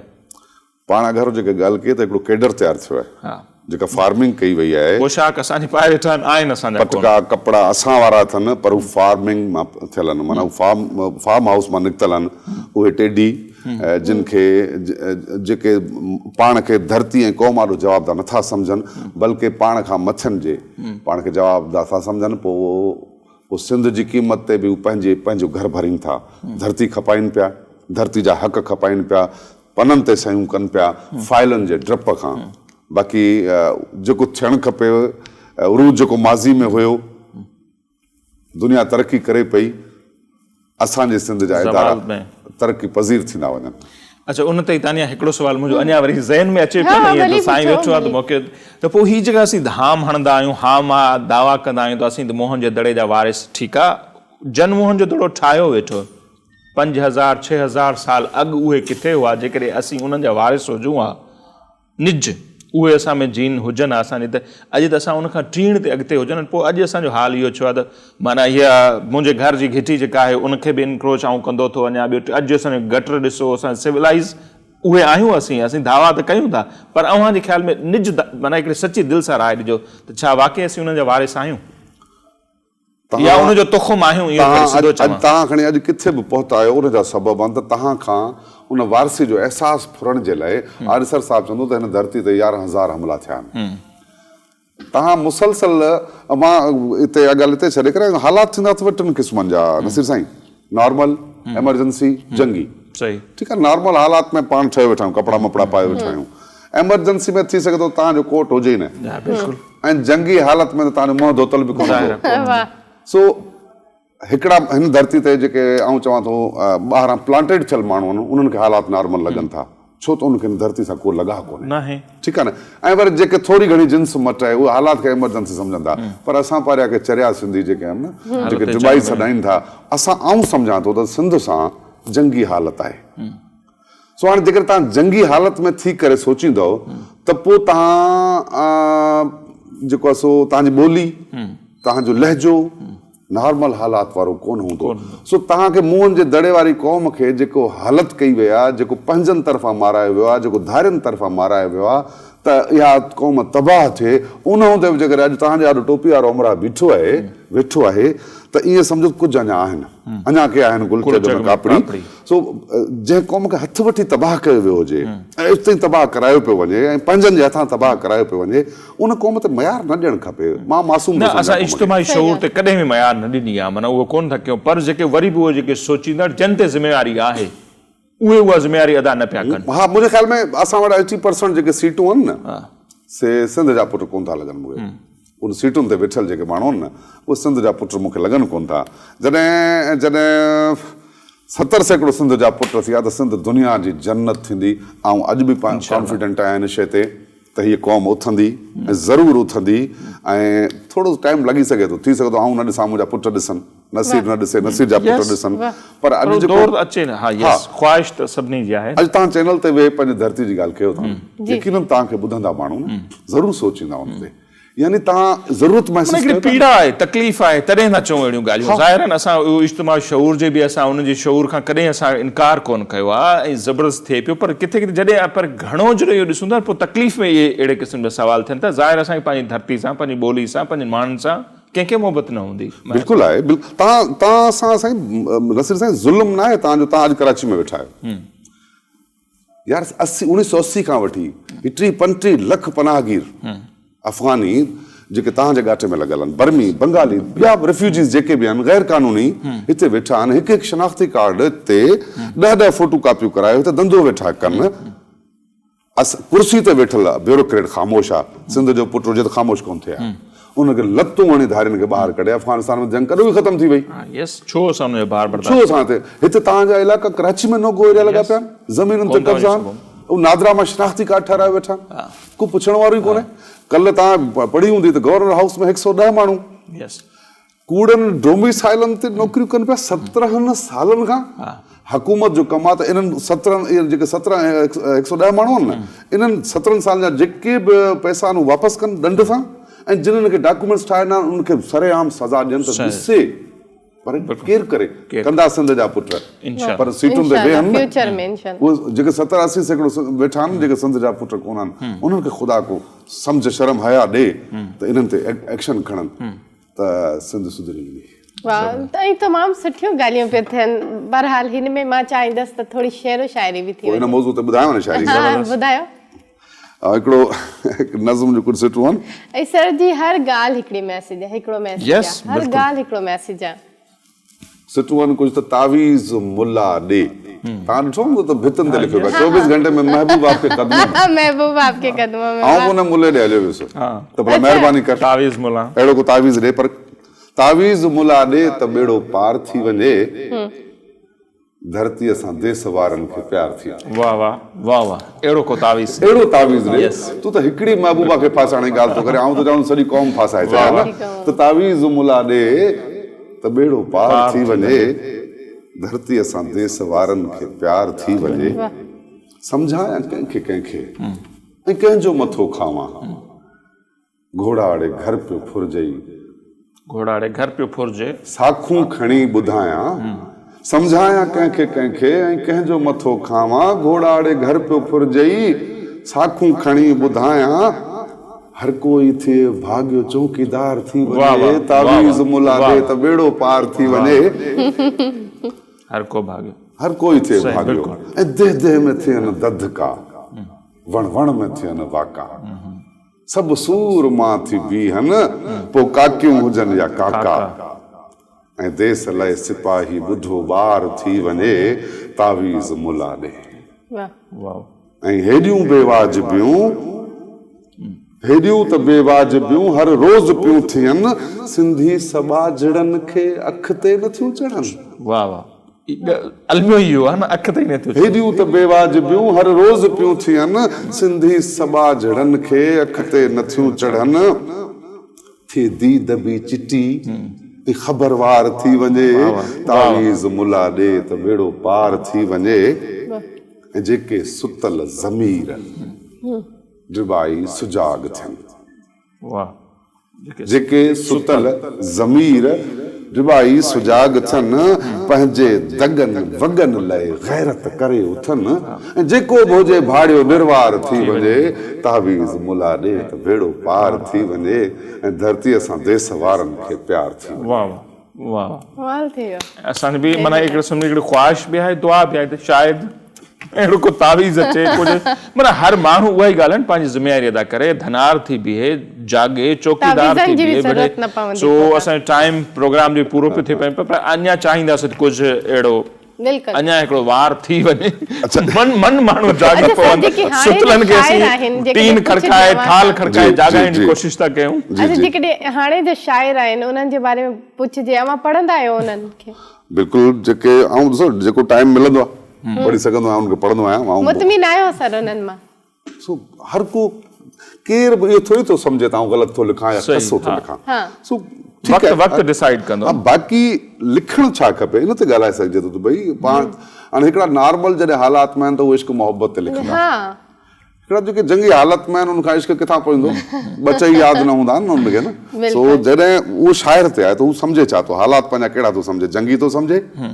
پاڻ اگهرو جيڪا ڳالهه ڪئي ته هڪڙو ڪيڊر تيار ٿيو آهي، جيڪا فارمنگ ڪئي وئي آهي. پوشاڪ اسان جي پائي ويٺا آهن، آهن اسان جا ڪونه. پٽڪا ڪپڙا اسان وارا اٿن پر هو فارمنگ مان ٿيل آهن معنيٰ هو فارم فارم هائوس مان نڪتل آهن، اهي ٽيڊي جن کي جيڪي پاڻ کي ڌرتي ۽ قوم آڏو جوابده نٿا سمجهن بلڪه پاڻ کان مٿين جي پاڻ کي جوابده ٿا سمجهن پوء اهو سنڌ جي قيمت تي به هو پنهنجي پنهنجو گهر ڀرين ٿا ڌرتي کپائين پيا ڌرتي جا حق کپائين پيا پنن تي صحيحون ڪن پيا فائلن جي ڊپ کان باقي جيڪو ٿيڻ کپي عروج جيڪو ماضي ۾ هيو دنيا ترقي ڪري پئي اسان جي سنڌ جا ادارا ترقي پذير ٿيندا وڃن. اڇا ان تي ئي تانيا هڪڙو سوال منهنجو اڃا وري ذهن ۾ اچي پيو نه ائين ته سائين ويٺو آهي ته موقعو ته پوء هي جيڪا اسين ڌام هڻندا آهيون هام ها دعويٰ ڪندا آهيون ته اسين ته موهن جي دڙي جا وارث ٺيڪ آ جن موهن جو دڙو ٺاهيو ويٺو 5000 6000 سال اڳ اهي ڪٿي هئا جيڪڏهن اسين انهن جا وارث هجون ها نج اهي اسان ۾ جين هجن ها اسان جي ته اڄ ته اسان ان کان ٽيڻ تي اڳتي هجن ها پوء اڄ اسان جو حال اهو ڇو آهي ته معنيٰ هيء منهنجي گهر جي گهٽي جيڪا آهي ان کي به انڪروچ آئون ڪندو ٿو وڃان ٻيو اڄ جو اسان جو گٽر ڏسو اسان سولائيز اهي آهيون اسين اسين دعويٰ ته ڪيون ٿا پر اوهان جي خيال ۾ نج معنيٰ هڪڙي سچي دل سان راء ڏجو ته ڇا واقعي اسين انهن جا وارث آهيون؟ يا ان جو تخم آهيون اهو کڻي سڌو چوان. توهان کڻي اڄ ڪٿي به پهتا آهيو ان جا سبب آهن ته توهان کان ان وارثي جو احساس ڦرڻ جي لاء آريسر صاحب چوندو ته هن ڌرتي تي 11000 حملا ٿيا آهن. توهان مسلسل مان اتي اها ڳالهه اتي ڇڏي ڪري حالات ٿيندا اٿو ٽن قسمن جا نصير سائين نارمل، ايمرجنسي، جنگي. ٺيڪ آهي نارمل حالات ۾ پاڻ ٺهيو ويٺا آهيون ڪپڙا مپڙا پايو ويٺا آهيون. ايمرجنسي ۾ ٿي سگهي ٿو توهان جو ڪوٽ هجي ئي نه ۽ جنگي حالت ۾ ته توهان جو منهن ڌوتل به ڪونه هوندو. سو هڪڙا هن ڌرتي تي جيڪي آئون چوان ٿو ٻاهران پلانٽيڊ ٿيل ماڻهو آهن انهن کي حالات نارمل لڳن ٿا ڇو ته انهن کي هن ڌرتي سان ڪو لڳاء ڪونهي. ٺيڪ آهي نه ۽ وري جيڪي ٿوري گهڻي جنس مٽ آهي اهي حالات کي ايمرجنسي سمجهن ٿا پر اسان پاريا ڪي چريا سنڌي جيڪي آهن نه جيڪي ڊٻائي سڏائين ٿا اسان آئون سمجهان ٿو ته سنڌ سان جنگي حالت آهي. سو هاڻي جيڪڏهن توهان جنگي حالت ۾ ٿي ڪري سوچيندؤ ته پوء توهان جيڪو آهي سو توهان جي ٻولي، توهان جو لهجو، نارمل حالات وارو ڪونه هوندو. سو توهان کي موهن جي دڙي واري قوم کي جيڪو حالت ڪئي وئي آهي، جيڪو پنهنجن طرفان مارايو ويو آهي، جيڪو ڌارين طرفان مارايو ويو آهي ته اها قوم تباهه ٿئي، ان هوندي به جيڪڏهن اڄ توهان جي آڏو ٽوپي وارو همراهه بيٺو آهي، ويٺو آهي ته ائين سمجهو ته ڪجهه اڃا آهن، اڃا ڪي آهن گل چڳ ۾ ڪاپڙي. سو جنهن قوم کي هٿ وٺي تباهه ڪيو ويو هجي ۽ ايستائين تباهه ڪرايو پيو وڃي ۽ پنهنجن جي هٿان تباهه ڪرايو پيو وڃي، ان قوم تي معيار نه ڏيڻ کپي. مان معصوم ٿو نه اسان سمجهان قوم کي. اجتماعي شعور تي ڪڏهن به معيار نه ڏني آهي معنيٰ اهو ڪونه ٿا ڪيون پر جيڪي وري به اهي جيڪي سوچيندڙ جن تي ذميواري آهي اهي اها ذميواري ادا نه پيا ڪن. ها منهنجي خيال ۾ اسان وٽ ايٽي پرسنٽ جيڪي سيٽون آهن نه سي سنڌ جا پٽ ڪونه ٿا لڳن مون کي. ان سيٽن تي ويٺل جيڪي ماڻهو آهن نه اهي سنڌ جا پٽ مون کي لڳن ڪونه ٿا. جڏهن جڏهن 70% سنڌ جا پٽ ٿيا ته سنڌ دنيا جي جنت ٿيندي. آئون اڄ به ڪانفيڊنٽ آهيان ان شيء تي ته هيء قوم اٿندي ۽ ضرور اٿندي ۽ ٿورو ٽائيم لڳي سگهي ٿو، ٿي سگهي ٿو آئون نه ڏسان منهنجا پٽ ڏسن، نصير نه ڏسي نصير جا پٽ ڏسن پر اڄ جيڪو دور اچي نه ها يس خواهش ته سڀني جي آهي. اڄ توهان چينل تي ويهي پنهنجي ڌرتي جي ڳالهه ڪيو ٿا يقينن توهان کي ٻڌندا ماڻهو نه ضرور سوچيندا ان تي. يعني توهان ضرورت محسوس ڪيو ٿا. هڪڙي پيڙا آهي، تڪليف آهي، تڏهن ٿا چئون اهڙيون ڳالهيون. ظاهراً اسان اهو اجتماع شعور جي به اسان انهن جي شعور کان ڪڏهن اسان انڪار ڪونه ڪيو آهي ۽ زبردست ٿئي پيو پر ڪٿي ڪٿي جڏهن پر گهڻو جڏهن اهو ڏسون ٿا پوء تڪليف ۾ اهي اهڙي قسم جا سوال ٿين ٿا. ظاهر اسان کي پنهنجي ڌرتي سان، پنهنجي ٻولي سان، پنهنجن ماڻهن سان ڪنهن کي محبت نه هوندي. بلڪل آهي بلڪل توهان توهان سان سائين نصير سائين ظلم ناهي توهان جو توهان اڄ ڪراچي ۾ ويٺا آهيو. يار اسي 1980 کان وٺي هي ٽيهه پنٽيهه لک پناهگير افغاني جيڪي توهان جي ڳاٽي ۾ لڳل آهن برمي بنگالي ٻيا به ريفيوجيز جيڪي به آهن غير قانوني هتي ويٺا آهن هڪ هڪ شناختي ڪارڊ تي ڏهه ڏهه فوٽو ڪاپيون ڪرايو هتي ڌنڌو ويٺا ڪن اس ڪرسي تي ويٺل بيوروڪريٽ خاموش آ سنڌ جو پٽ هجي ته خاموش ڪونه ٿئي ها ان کي لتون هڻي ڌارين کي ٻاهر ڪڍي افغانستان ۾ جنگ ڪڏهن ختم ٿي وئي. يس ڇو اسان ان جو بار برداشت ڇو اسان هتي هتي توهان جا علائقا ڪراچي ۾ نو گو ايريا لڳا پيا آهن زمينن تي قبضا آهن هو نادرا مان شناختي ڪارڊ ٺهرايو ويٺا آهن ڪو پڇڻ وارو ئي ڪونهي ڪلهه توهان پڙهي هوندي ته گورنر هائوس ۾ 110 ماڻهو ڪوڙن ڊوميسائلن تي نوڪريون ڪن پيا 17 سالن کان حڪومت جو ڪم آهي ته انهن 17 اهي جيڪي 17 110 ماڻهو آهن نه انهن 17 سالن جا جيڪي به پئسا آهن اهي واپس ڪن ڏنڊ سان ۽ جن انهن کي ڊاڪيومينٽس ٺاهي ڏنا آهن انهن کي سرعام سزا ڏين ته ڏسي پر ڪير ڪري ڪندا سنڌ جا پٽ پر سيٽن تي ويهن نه اهي جيڪي 70 80% ويٺا آهن جيڪي سنڌ جا پٽ ڪونه آهن انهن کي خدا ڪو سمجهه شرم حيا ڏي ته انهن تي ايڪشن کڻن ته سنڌ سڌري ويندي. واھ ۽ تمام سٺيون ڳالهيون پيون ٿين بهرحال هن ۾ مان چاهيندس ته ٿوري شعر و شاعري به ٿي وڃي. پوء هن موضوع تي ٻڌايو نه شاعري. ها ٻڌايو. هڪڙو نظم جون ڪجهه سٽون آهن. ۽ سر جي هر ڳالهه هڪڙي ميسيج آهي هڪڙو ميسيج آهي هر ڳالهه هڪڙو ميسيج آهي. سٽون آهن ڪجهه ته تعويذ ملا ڏي. توهان ڏٺو هوندو ته ڀتن تي لکيو پيو آهي 24 گهنٽي ۾ محبوب آپ ڪي قدمون ۾. محبوب آپ ڪي قدمون ۾. آئون به ان ملي ڏي هليو ويس ته ڀلا مهرباني ڪر تعويذ ملا. اهڙو ڪو تعويذ ڏي پر تعويذ ملا ڏي ته ٻيڙو پار ٿي وڃي. ڌرتيء سان ديس وارن کي پيار ٿي وڃي. واه واه واه واه اهڙو ڪو تعويذ. اهڙو تعويذ ڏي. تون ته هڪڙي محبوبه کي ڦاسائڻ جي ڳالهه ٿو ڪرين آئون ٿو چوان سڄي قوم ڦاسائي ڇڏيان نه ته تعويذ ملا ڏي ته ٻيڙو پار ٿي وڃي ڌرتيء سان ديس وارن کي پيار ٿي وڃي سمجهايان ڪنهن کي ڪنهن کي ۽ ڪنهن جو مٿو کاوان. گهوڙا اڙي گهر پيو ڦرجئي. گهوڙا اڙي گهر پيو ڦرجي. ساکون کڻي ٻڌايان، سمجهايان ڪنهن کي ڪنهن کي ۽ ڪنهن جو مٿو کاوان، گهوڙا اڙي گهر پيو ڦرجئي، ساکون کڻي ٻڌايان، هر ڪوئي ٿئي ڀاڳيو چونڪيدار ٿي وڃي، تعويذ ملا ڏي ته ٻيڙو پار ٿي وڃي. هر ڪو ڀاڳيو. هر ڪوئي ٿئي ڀاڳيو ۽ ديهه ديهه ۾ ٿين دڌڪا، وڻ وڻ ۾ ٿين واڪا. سڀ سور مان ٿي بيهن، پوء ڪاڪيون هجن يا ڪاڪا. ۽ ديس لئه سپاهي ٻڍو ٻار ٿي وڃي، تعويذ ملا ڏي. ۽ هيڏيون بي واجبيون، هيڏيون ته بي واجبيون هر روز پيون ٿين، سنڌي سٻاجهڙن کي اک تي نه ٿيون چڙهن. واهه واهه. الميو ئي اهو آهي نه اک تي ئي نه ٿيو چڙهي. هيڏيون ته بي واجبيون هر روز پيون ٿين، سنڌي سٻاجهڙن کي اک تي نه ٿيون چڙهن. ٿئي ديد به چٽي ۽ خبروار ٿي وڃي، تعويذ ملا ڏي ته ٻيڙو پار ٿي وڃي. ۽ جيڪي ستل ضمير ڊٻائي سجاڳ ٿين. جيڪي ستل ضمير. ڊٻائي سجاڳ ٿين، پنهنجي دڳن وڳن لئه غيرت ڪري اٿن ۽ جيڪو به هجي ڀاڙيو نروار ٿي وڃي، تعويذ ملا ڏي ته ڀيڙو پار ٿي وڃي ۽ ڌرتيء سان ديس وارن کي پيار ٿي وڃي. واه واه واه. ڪمال ٿي ويو. اسان جي به معنيٰ هڪڙي قسم جي هڪڙي خواهش به آهي دعا به آهي ته شايد اهڙو ڪو تعويذ اچي ڪجهه معنيٰ هر ماڻهو اها ئي ڳالهه آهي نه پنهنجي ذميواري ادا ڪري ڌنار ٿي بيهي جاڳي چوڪيدار ٿي تعويذن جي به بيهي ضرورت نه پوندي سو پوء ته. اسان جو ٽائيم پروگرام جو پورو پيو ٿئي پيو پر اڃا چاهينداسين ته ڪجهه اهڙو بلڪل اڃا هڪڙو وار ٿي وڃي من من ماڻهو جاڳي اڇا سر پون جيڪي هاڻي جا ستلن کي شاعر آهن اسين جيڪڏهن ٽين ڪجهه کڙڪائي نوان ٿال کڙڪائي جي جي جاڳائڻ جي جي ڪوشش ٿا ڪيون. جي اڇا جي. جيڪڏهن هاڻي جا شاعر آهن انهن جي باري ۾ پڇجي اوهان پڙهندا آهيو انهن کي؟ بلڪل جيڪي آئون ڏسو جيڪو ٽائيم ملندو آهي پڙهي سگهندو آهيان ان کي پڙهندو آهيان آئون مطمئن آهيو سر انهن مان؟ سو هر ڪو ڪير به اهو ٿوري ٿو سمجهي ته آئون غلط ٿو لکان يا خسو ٿو لکان سو ٺيڪ وقت وقت ڊسائيڊ ڪندو ها باقي لکڻ ڇا کپي ان تي ڳالهائي سگهجي ٿو ته ڀئي پاڻ هاڻي هڪڙا نارمل جڏهن حالات ۾ آهن ته اهي عشق محبت تي لکندا هڪڙا جيڪي جنگي حالت ۾ آهن ان کان عشق ڪٿان پوندو ٻچا ئي ياد نه هوندا آهن نه ان کي نه سو جڏهن اهو شاعر تي آهي ته هو سمجهي ڇا ٿو حالات پنهنجا ڪهڙا ٿو سمجهي جنگي ٿو سمجهي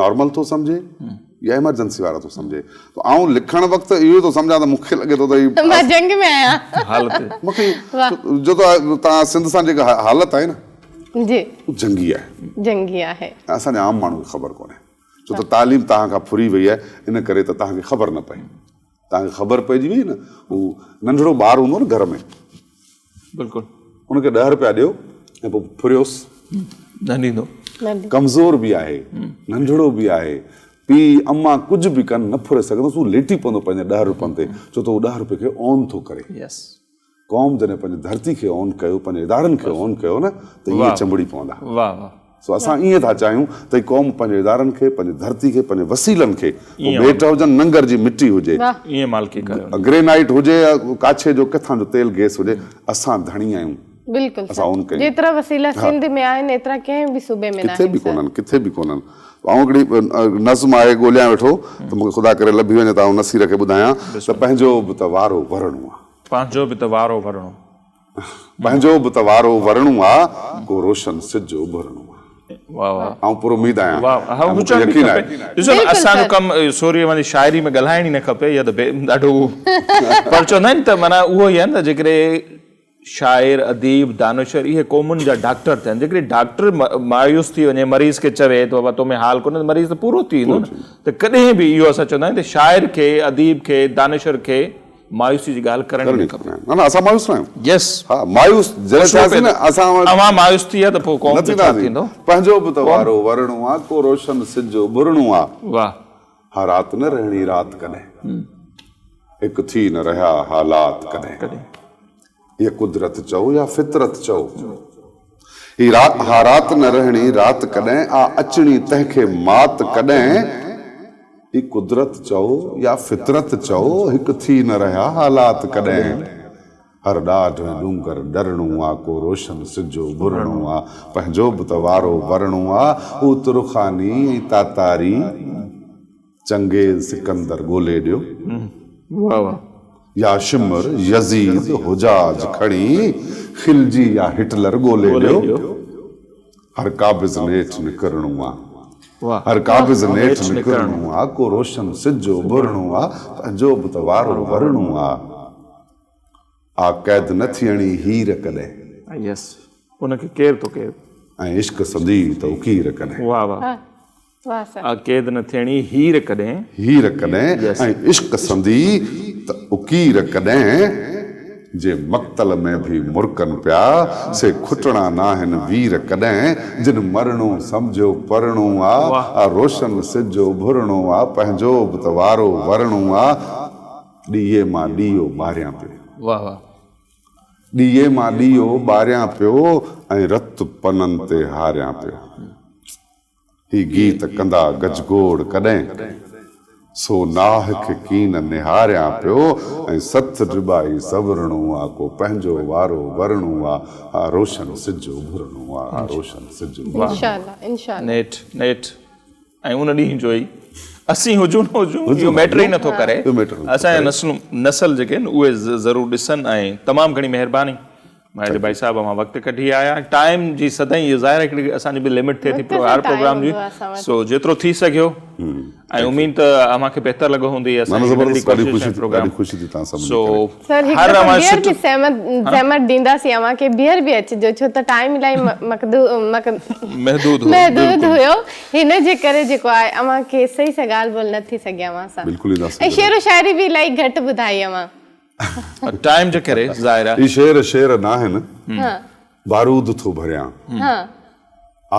نارمل ٿو سمجهي يا ايمرجنسي وارا ٿو سمجهي ته آئون لکڻ وقت اهو ٿو سمجهان ته مون کي لڳي ٿو ته هي مان جنگ ۾ آهيان حالت مون کي جو ته تان سنڌ سان جيڪا حالت آهي نه جي جنگي آهي جنگي آهي اسان جي عام ماڻهو کي خبر ڪونهي ڇو ته تعليم توهان کان ڦري وئي آهي ان ڪري ته توهان کي خبر نه پئي توهان کي خبر پئجي وئي نه هو ننڍڙو ٻار هوندو نه گهر ۾ بلڪل ان کي 10 روپيا ڏيو ۽ پوء ڦريوس نه ڏيندو ڪمزور به آهي ننڍڙو به آهي پيء اما ڪجهه به ڪن نه ڦري سگهندس هو ليٽي پوندو پنهنجي 10 روپين تي ڇو ته هو 10 روپين کي اون ٿو ڪري يس قوم جڏهن پنهنجي ڌرتي کي اون ڪيو پنهنجي ادارن کي اون ڪيو نه ته ائين چنبڙي پوندا واه واه سو اسان ائين ٿا چاهيون ته هي قوم پنهنجي ادارن کي پنهنجي ڌرتي کي پنهنجي وسيلن کي پوء ڀيٽ هجن ننگر جي مٽي هجي ائين مالڪي ڪريو گرينائيٽ هجي يا ڪاڇي جو ڪٿان جو تيل گيس هجي اسان ڌڻي آهيون بلڪل اسان اون ڪيون جيترا وسيلا سنڌ ۾ آهن ايترا ڪنهن به صوبي ۾ ڪٿي به ڪونهن ڪٿي به ڪونهن آئون هڪڙي نظم آهي ڳوليان ويٺو ته مونکي خدا ڪري لڀي وڃي ته آئون نصير کي ٻڌايان ته پنهنجو به ته وارو ورڻو آ. پنهنجو به ته وارو ورڻو. پنهنجو به ته وارو ورڻو آ، ڪو روشن سج اڀرڻو آ. واه واه. آئون پر اميد آهيان واه واه ۽ مون کي هجڻ به يقين کپي. آهي. ڏسو نه بلڪل اسان جو سر. ڪم سوري اوهان جي شاعري ۾ ڳالهائڻ ئي نه کپي يا ته ڏاڍو پر چوندا آهن ته معنيٰ اهو ئي آهي نه جيڪڏهن شاعر، اديب، دانشور اهي قومن جا ڊاڪٽر ٿين. جيڪڏهن ڊاڪٽر مايوس ٿي وڃي مريض کي چوي ته بابا تو ۾ حال ڪونهي ته مريض ته پورو ٿي ويندو نه ته ڪڏهن به اهو اسان چوندا آهيون ته شاعر کي، اديب کي، دانشور کي مايوسي جي ڳالهه ڪرڻي نه کپي. نه نه اسان مايوس نه آهيون. يس. ها مايوس جڏهن ٿياسين نه اسان. اوهان مايوس ٿي ويا ته پوء قوم جو ڇا ٿيندو. پنهنجو به ته وارو ورڻو آ ڪو روشن سج اڀرڻو آ. واه. ها رات نه رهڻي رات ڪڏهن. هڪ ٿي نه رهيا حالات ڪڏهن. هيء قدرت چئو يا فطرت چئو. هي ها رات نه رهڻي رات ڪڏهن، آ اچڻي تنهن کي مات ڪڏهن. هي قدرت چئو يا فطرت چئو، هڪ ٿي نه رهيا حالات ڪڏهن. هر ڏاڍ ۽ ڏونگر ڏرڻو آ، ڪو روشن سج اڀرڻو آ، پنهنجو به ته وارو ورڻو آ، هو ترخاني ۽ تاتاري. چنگيز سڪندر ڳولي ڏيو. واه واه. يا شمر، يزيد، حجاج کڻي، خلجي يا هٽلر ڳولي ڏيو. هر قابض نيٺ نڪرڻو آ. هر قابض نيٺ نڪرڻو آ. ڪو روشن سج اڀرڻو آ. پنهنجو به ته وارو ورڻو آ. آ قيد نه ٿيڻي هير ڪڏهن. يس ان کي ڪير ٿو ڪير. ۽ عشق سندي ته اڪير ڪڏهن. واه واه. آ قيد نه ٿيڻي هير ڪڏهن. هير ڪڏهن ۽ عشق سندي ته اڪير ڪڏهن. جي مقتل ۾ ڀي مرڪن پيا سي کٽڻا ناهن وير ڪڏهن. جن مرڻو سمجهيو پرڻو آ، آ روشن سج اڀرڻو آ، پنهنجو به ته وارو ورڻو آ. ڏيئي مان ڏيئو ٻاريان پيو. واه واه. ڏيئي مان ڏيئو ٻاريان پيو ۽ رت پنن تي هاريان پيو. هي گيت ڪندا گجگوڙ ڪڏهن، سو ناهه کي ڪين نهاريان پيو ۽ سٿ ڊٻائي سورڻو آ، ڪو پنهنجو وارو ورڻو آ، ها روشن سج اڀرڻو آ، ها روشن سج اڀرڻو آ. انشاءالله انشاءالله. نيٺ نيٺ ۽ ان ڏينهن جو ئي اسين هجون نه هجون اهو ميٽر ئي نٿو ڪري اسان جا نسلون نسل جيڪي آهن اهي ضرور ڏسن ۽ تمام گهڻي مهرباني. مهر ڀائي صاحب اوهان وقت ڪڍي آيا ٽائيم جي سدائين اهو ظاهر هڪڙي اسان جي به لمٽ ٿئي ٿي هر پروگرام جي سو جيترو ٿي سگهيو ۽ اميد ته اوهان کي بهتر لڳو هوندي اسان جي ننڍڙي ڪوشش ۽ پروگرام خوشي ٿي توهان سان سو سر هڪ هر دفعو اوهان ٻيهر به زحمت زحمت ڏينداسين اوهان کي ٻيهر به اچجو ڇو ته ٽائيم الاهي محدود هو محدود هيو هن جي ڪري جيڪو آهي اوهان کي صحيح سان ڳالهه ٻولهه نه ٿي سگهي اوهان سان بلڪل اينداسين ۽ شعر و شاعري به الاهي گهٽ ٻڌائي اوهان. ٽائيم جي ڪري ظاهر آ. هي شعر شعر ناهن بارود ٿو ڀريان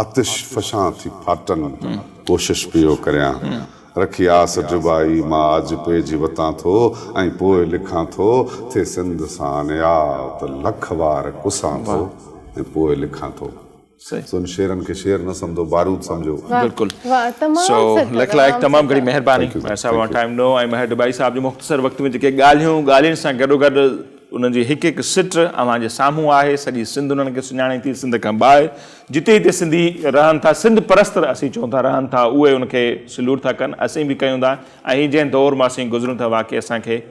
آتش فشان ٿي ڦاٽن ڪوشش پيو ڪريان رکي آس ڊٻائي مان آجپي جي وتان ٿو ۽ پوء لکان ٿو ٿئي سنڌ سان انياء ته لک وار ڪسان ٿو ۽ پوء لکان ٿو. سو ان شعرن کي شعر نه سمجهو بارود سمجهو. بلڪل سو لک لائق تمام گهڻي مهرباني مهر صاحب اوهان ٽائيم ڏنو ۽ مهر ڊٻائي صاحب جو مختصر وقت ۾ جيڪي ڳالهيون ڳالهين سان گڏو گڏ انهن جي هڪ هڪ سٽ اوهان جي سامهون آهي سڄي سنڌ انهن کي سڃاڻي ٿي سنڌ کان ٻاهر جتي جتي سنڌي رهن ٿا سنڌ پرست اسين چئون ٿا رهن ٿا اهي ان کي سلوٽ ٿا ڪن اسين به ڪيون ٿا ۽ هي جنهن دور مان اسين گذرون ٿا واقعي اسان کي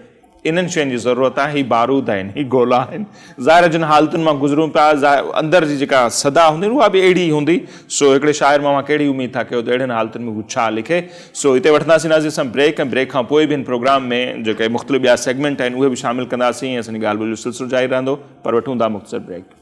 انهن شين جي ضرورت آهي، هي بارود آهن، هي گولا آهن، ظاهر آهي جن حالتن مان گذرون پيا، اندر جي جيڪا صدا هوندي اها به اهڙي ئي هوندي، سو هڪڙي شاعر مان اوهان ڪهڙي اميد ٿا ڪيو ته اهڙين حالتن ۾ هو ڇا لکي، سو هتي وٺنداسين ناظرين اسان بريڪ ۽ بريڪ کان پوء به هن پروگرام ۾ جيڪي مختلف ٻيا سيگمينٽ آهن اهي به شامل ڪنداسين ۽ اسان جي ڳالهه ٻولهه جو سلسلو جاري رهندو پر وٺون ٿا مختصر بريڪ.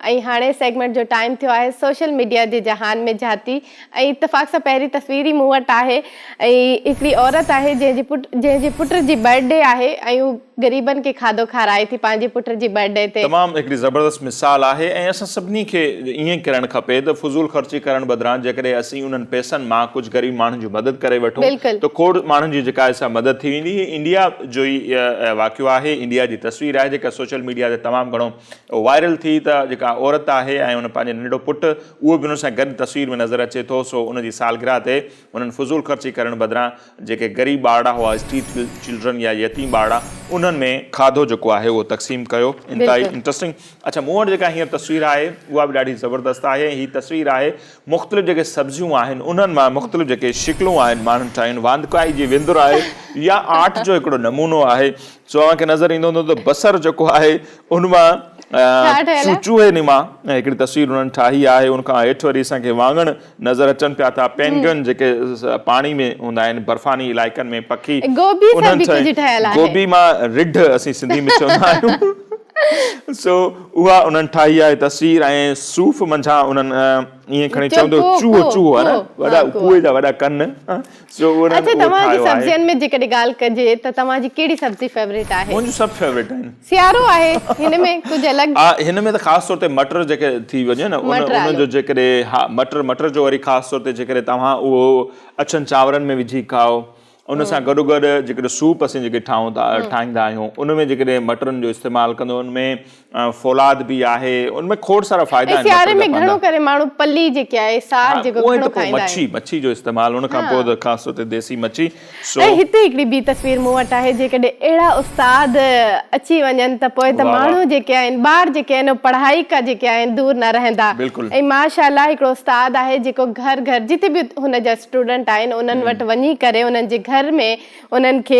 ۽ هاڻي سيگمينٽ جو ٽائيم ٿيو آهي سوشل ميڊيا جي جهان ۾ جهاتي ۽ اتفاق سان پهرين تصوير ئي مون وٽ آهي ۽ هڪڙي عورت آهي جنهن جي پٽ جنهن جي پٽ جي برٿ ڊي آهي ۽ هو غريبن کي کاڌو کارائي ٿي پنهنجي پٽ جي برٿ ڊي تي. تمام هڪڙي زبردست مثال آهي ۽ اسان سڀني کي ائين ڪرڻ کپي ته فضول خرچي ڪرڻ بدران جيڪڏهن اسين انهن پئسن مان ڪجهه غريب ماڻهن جي مدد ڪري وٺون ته کوڙ ماڻهن جي جيڪا آهي سا مدد ٿي ويندي. هي انڊيا جو ئي واقعو آهي، انڊيا جي تصوير آهي جيڪا سوشل ميڊيا تي تمام گهڻو وائرل ٿي ته جيڪا عورت آهي ۽ ان پنهنجي ننڍڙو پٽ اهو به ان سان گڏ تصوير ۾ نظر اچي ٿو سو ان جي سالگرهه تي انهن فضول خرچي ڪرڻ بدران جيڪي غريب ٻارڙا هئا اسٽريٽ چلڊرن يا يتيم ٻارڙا انهن ۾ کاڌو جيڪو آهي اهو تقسيم ڪيو انتهائي انٽرسٽنگ اڇا مون وٽ جيڪا هينئر تصوير آهي اها به ڏاڍي زبردست آهي ۽ هي تصوير آهي مختلف جيڪي سبزيون آهن انهن مان مختلف جيڪي شڪلون آهن ماڻهن ٺاهيون واندڪائي جي وندر آهي يا آرٽ جو هڪڙو نمونو آهي سو اوهان کي نظر ايندو هوندو ته بصر جيڪو آهي ان مان چوهي نما هڪڙي تصوير انهن ٺاهي آهي ان کان هيٺ وري اسان کي واڱڻ نظر اچن پيا ٿا پينگن جيڪي پاڻي ۾ هوندا آهن برفاني علائقن ۾ پکي گوبي سان به ڪجهه ٺهيل آهي گوبي مان رڍ اسين سنڌي ۾ چوندا آهيون سو اها انهن ٺاهي آهي تصوير ۽ صوف منجهان انهن ائين کڻي چوندو چوهو چوهو آهي نه وڏا ڪوئي جا وڏا ڪن سو انهن اڇا توهان جي سبزين ۾ جيڪڏهن ڳالهه ڪجي ته توهان جي ڪهڙي سبزي فيوريٽ آهي؟ منهنجون سڀ فيوريٽ آهن. سيارو آهي هن ۾ ڪجهه الڳ؟ ها هن ۾ ته خاص طور تي مٽر جيڪي ٿي وڃي نه ان جو جيڪڏهن ها مٽر مٽر جو وري خاص طور تي جيڪڏهن توهان اهو اڇن چانورن ۾ وجهي کائو ان سان گڏو گڏ جيڪڏهن سوپ اسين جيڪي ٺاهون ٿا ٺاهيندا آهيون ان ۾ جيڪڏهن مٽرن جو استعمال ڪندو ان ۾ فولاد به آهي ان ۾ کوڙ سارا فائدا آهن سياري ۾ گهڻو ڪري ماڻهو پلي جيڪي آهي سار جيڪو گهڻو کائيندا آهن مڇي مڇي جو استعمال ان کان پوء ته خاص طور تي ديسي مڇي سو ۽ هتي هڪڙي ٻي تصوير مون وٽ آهي جيڪڏهن اهڙا استاد اچي وڃن ته پوء ته ماڻهو جيڪي آهن ٻار جيڪي آهن اهي پڙهائي کان جيڪي آهن دور نه رهندا ۽ ماشاء الله هڪڙو استاد آهي جيڪو گهر گهر جتي به هن جا اسٽوڊنٽ آهن انهن وٽ وڃي ڪري انهن جي گهر ۾ انهن کي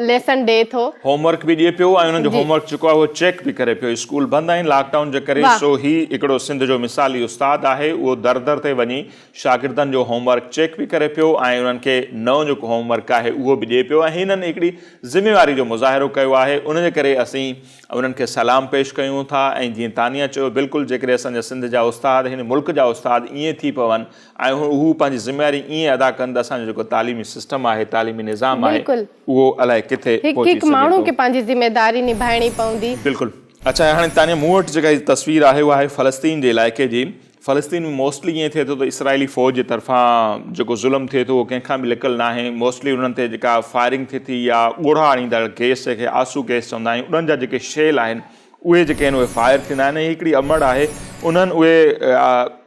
ليسن ڏئي ٿو. هوم ورڪ به ڏئي پيو ۽ انهن جو هوم ورڪ جيڪو آهي اهو چيڪ به ڪري پيو. اسڪول بند آهن لاڪ ڊائون جي ڪري سو هي هڪڙو سنڌ جو مثالي استاد آهي اهو در در تي وڃي شاگردن جو هوم ورڪ چيڪ به ڪري پيو ۽ انهن کي نئون جيڪو هوم ورڪ آهي اهو به ڏئي پيو ۽ هنن هڪڙي ذميواري جو مظاهرو ڪيو آهي ان جي ڪري اسين انهن کي سلام پيش ڪيون ٿا ۽ جيئن تانيا چيو بلڪل جيڪڏهن اسان جا سنڌ جا استاد هن ملڪ جا استاد ائين ٿي پون ۽ هو پنهنجي ذميواري ائين ادا ڪن ته اسان جو جيڪو تعليمي سسٽم آهي، تعليمي نظام آهي اهو الائي ڪٿي هڪ پهچي هڪ سگهي ماڻهو ٿو. کي پنهنجي ذميداري نڀائڻي پوندي. بلڪل. اڇا هاڻي تانيا مون وٽ جيڪا هي تصوير آهي اها آهي فلسطين جي علائقي جي. فلسطين ۾ موسٽلي ائين ٿئي ٿو ته اسرائيلي فوج جي طرفان جيڪو ظلم ٿئي ٿو اهو ڪنهن کان به لڪل ناهي. موسٽلي انهن تي جيڪا فائرنگ ٿئي ٿي يا ڳوڙها آڻيندڙ گيس جنهن کي آسو گيس چوندا آهيون انهن جا جيڪي شيل آهن اهي جيڪي آهن اهي فائر ٿيندا آهن ۽ هڪڙي امڙ آهي انهن اهي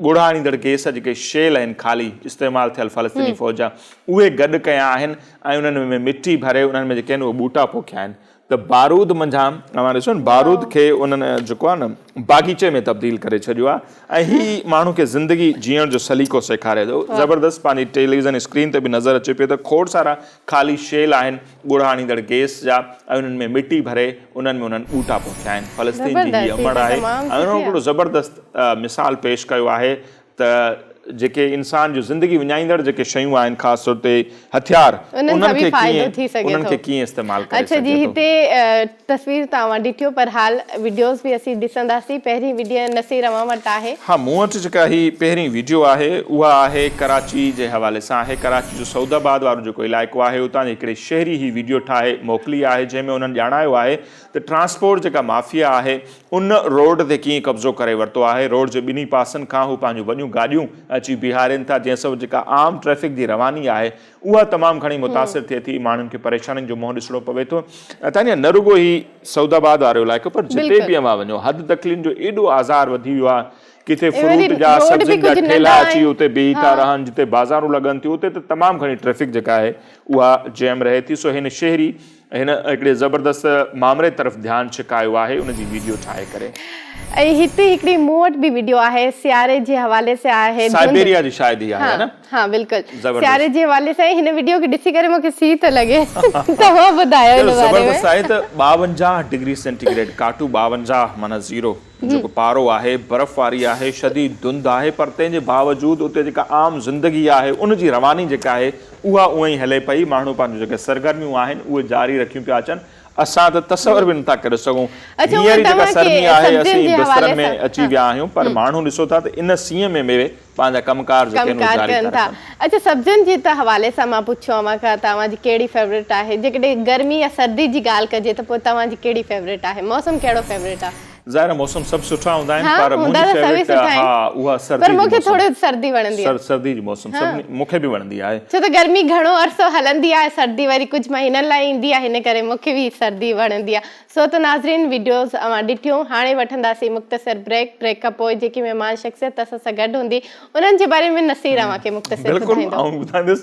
ڳوڙها آڻيندڙ گيس جيڪي شيل آهن خالي استعمال ٿيل فلسطيني فوج جا اهي گڏ ڪيا آهن ۽ انهن ۾ مٽي ڀري انهن ۾ جيڪي آهن اهي ٻوٽا پوکيا آهن ته بارود منجهان اوهان ڏسو نه بارود کي انهن جيڪو آهي نه باغيچي ۾ تبديل ڪري ڇڏيو آهي ۽ هي ماڻهو کي زندگي جيئڻ جو سليقو سيکاري ٿو زبردست پنهنجي ٽيليويزن اسڪرين تي به نظر اچي پيو ته کوڙ سارا خالي شيل آهن ڳوڙها آڻيندڙ گيس جا ۽ انهن ۾ مٽي ڀري انهن ۾ انهن ٻوٽا پوکيا آهن فلسطين جي هي امڙ آهي ۽ انهن هڪڙو زبردست مثال پيش ڪيو آهي ته جيڪي انسان جون زندگي وڃائيندڙ جيڪي شيون آهن خاص طور تي هٿيار انهن کي ڪيئن انهن کي ڪيئن استعمال ڪري اڇا جي سگهجي ٿو. هتي تصوير ته اوهان ڏٺيو پر حال وڊيوز به اسين ڏسنداسين پهرين وڊيو نصير اوهان وٽ آهي. ها مون وٽ جيڪا هي پهرين وڊيو آهي اها آهي ڪراچي جي حوالي سان آهي ڪراچي جو سعود آباد وارو جيڪو علائقو آهي اتان جي هڪڙي شهري هي وڊيو ٺاهي موڪلي آهي جنهن ۾ انهن ڄاڻايو آهي ته ٽرانسپورٽ جيڪا مافيا آهي ان روڊ تي ڪيئن قبضو ڪري ورتو آهي، روڊ جي ٻنهي پاسن کان هو پنهنجون وڏيون گاڏيون اچي بيهارين ٿا، جنهن سبب جيڪا عام ٽريفڪ جي رواني آهي، اها تمام گهڻي متاثر ٿئي ٿي، ماڻهن کي پريشانين جو منهن ڏسڻو پوي ٿو. تانيا نه رڳو هي سعود آباد وارو علائقو پر جتي به اوهان وڃو حد دخلين جو ايڏو آزار وڌي ويو آهي، ڪٿي فروٽ جا سبزين جا ٺيلها اچي اتي بيهي ٿا رهن، جتي بازارون لڳن ٿيون اتي ته تمام گهڻي ٽريفڪ جيڪا آهي اها جيم رهي ٿي، سو هن شهري هن هڪڙي زبردست مامري طرف ڌيان ڇڪايو آهي ان جي ويڊيو ٺاهي ڪري. ۽ هتي هڪڙي مون وٽ به ويڊيو آهي سياري جي حوالي سان آهي ڌنڌ. سائبيريا جي شايد هي آهي نه. ها بلڪل سياري جي حوالي سان هن ويڊيو کي ڏسي ڪري مونکي سي ٿو لڳي توهان ٻڌايو ان باري ۾. زبردست آهي ته 52 ڊگري سينٽي گريڊ ڪاٽو 52 معنيٰ زيرو جيڪو پارو آهي برف واري آهي شديد ڌنڌ آهي پر تنهن جي باوجود اتي جيڪا عام زندگي آهي ان جي رواني جيڪا آهي اها اونئن ئي هلي پئي ماڻهو پنهنجون جيڪي سرگرميون آهن اهي جاري رکيون پيا اچن اسان ته تصور به نٿا ڪري سگهون هينئر ئي جيڪا سرمي آهي اسين بسترن ۾ اچي ويا آهيون پر ماڻهو ڏسو ٿا ته ان سيء ۾ به پنهنجا ڪم ڪار جيڪي آهن اهي جاري ٿا رکن. اڇا سبزين جي ته حوالي سان مان پڇيو اوهان کان ته اوهان جي ڪهڙي فيورٽ آهي جيڪڏهن گرمي يا سردي جي ڳالهه ڪجي ته پوء توهان جي ڪهڙي فيورٽ آهي موسم ڪهڙو فيورٽ آهي. ظاهر آهي موسم سڀ سٺا هوندا آهن پر منهنجي فيورٽ ها اها سردي پر مون کي ٿوري سردي وڻندي آهي. سردي جي موسم سڀني مون کي به وڻندي آهي. ڇو ته گرمي گهڻو عرصو هلندي آهي سردي وري ڪجهه مهينن لاء ايندي آهي ان ڪري مون کي به سردي وڻندي آهي. سو ته ناظرين وڊيوز اوهان ڏٺيون هاڻي وٺنداسين مختصر بريڪ، بريڪ کان پوء جيڪي مهمان شخصيت اسان سان گڏ هوندي انهن جي باري ۾ نصير اوهان کي مختصر بلڪل ٻڌائيندو. آئون ٻڌائيندس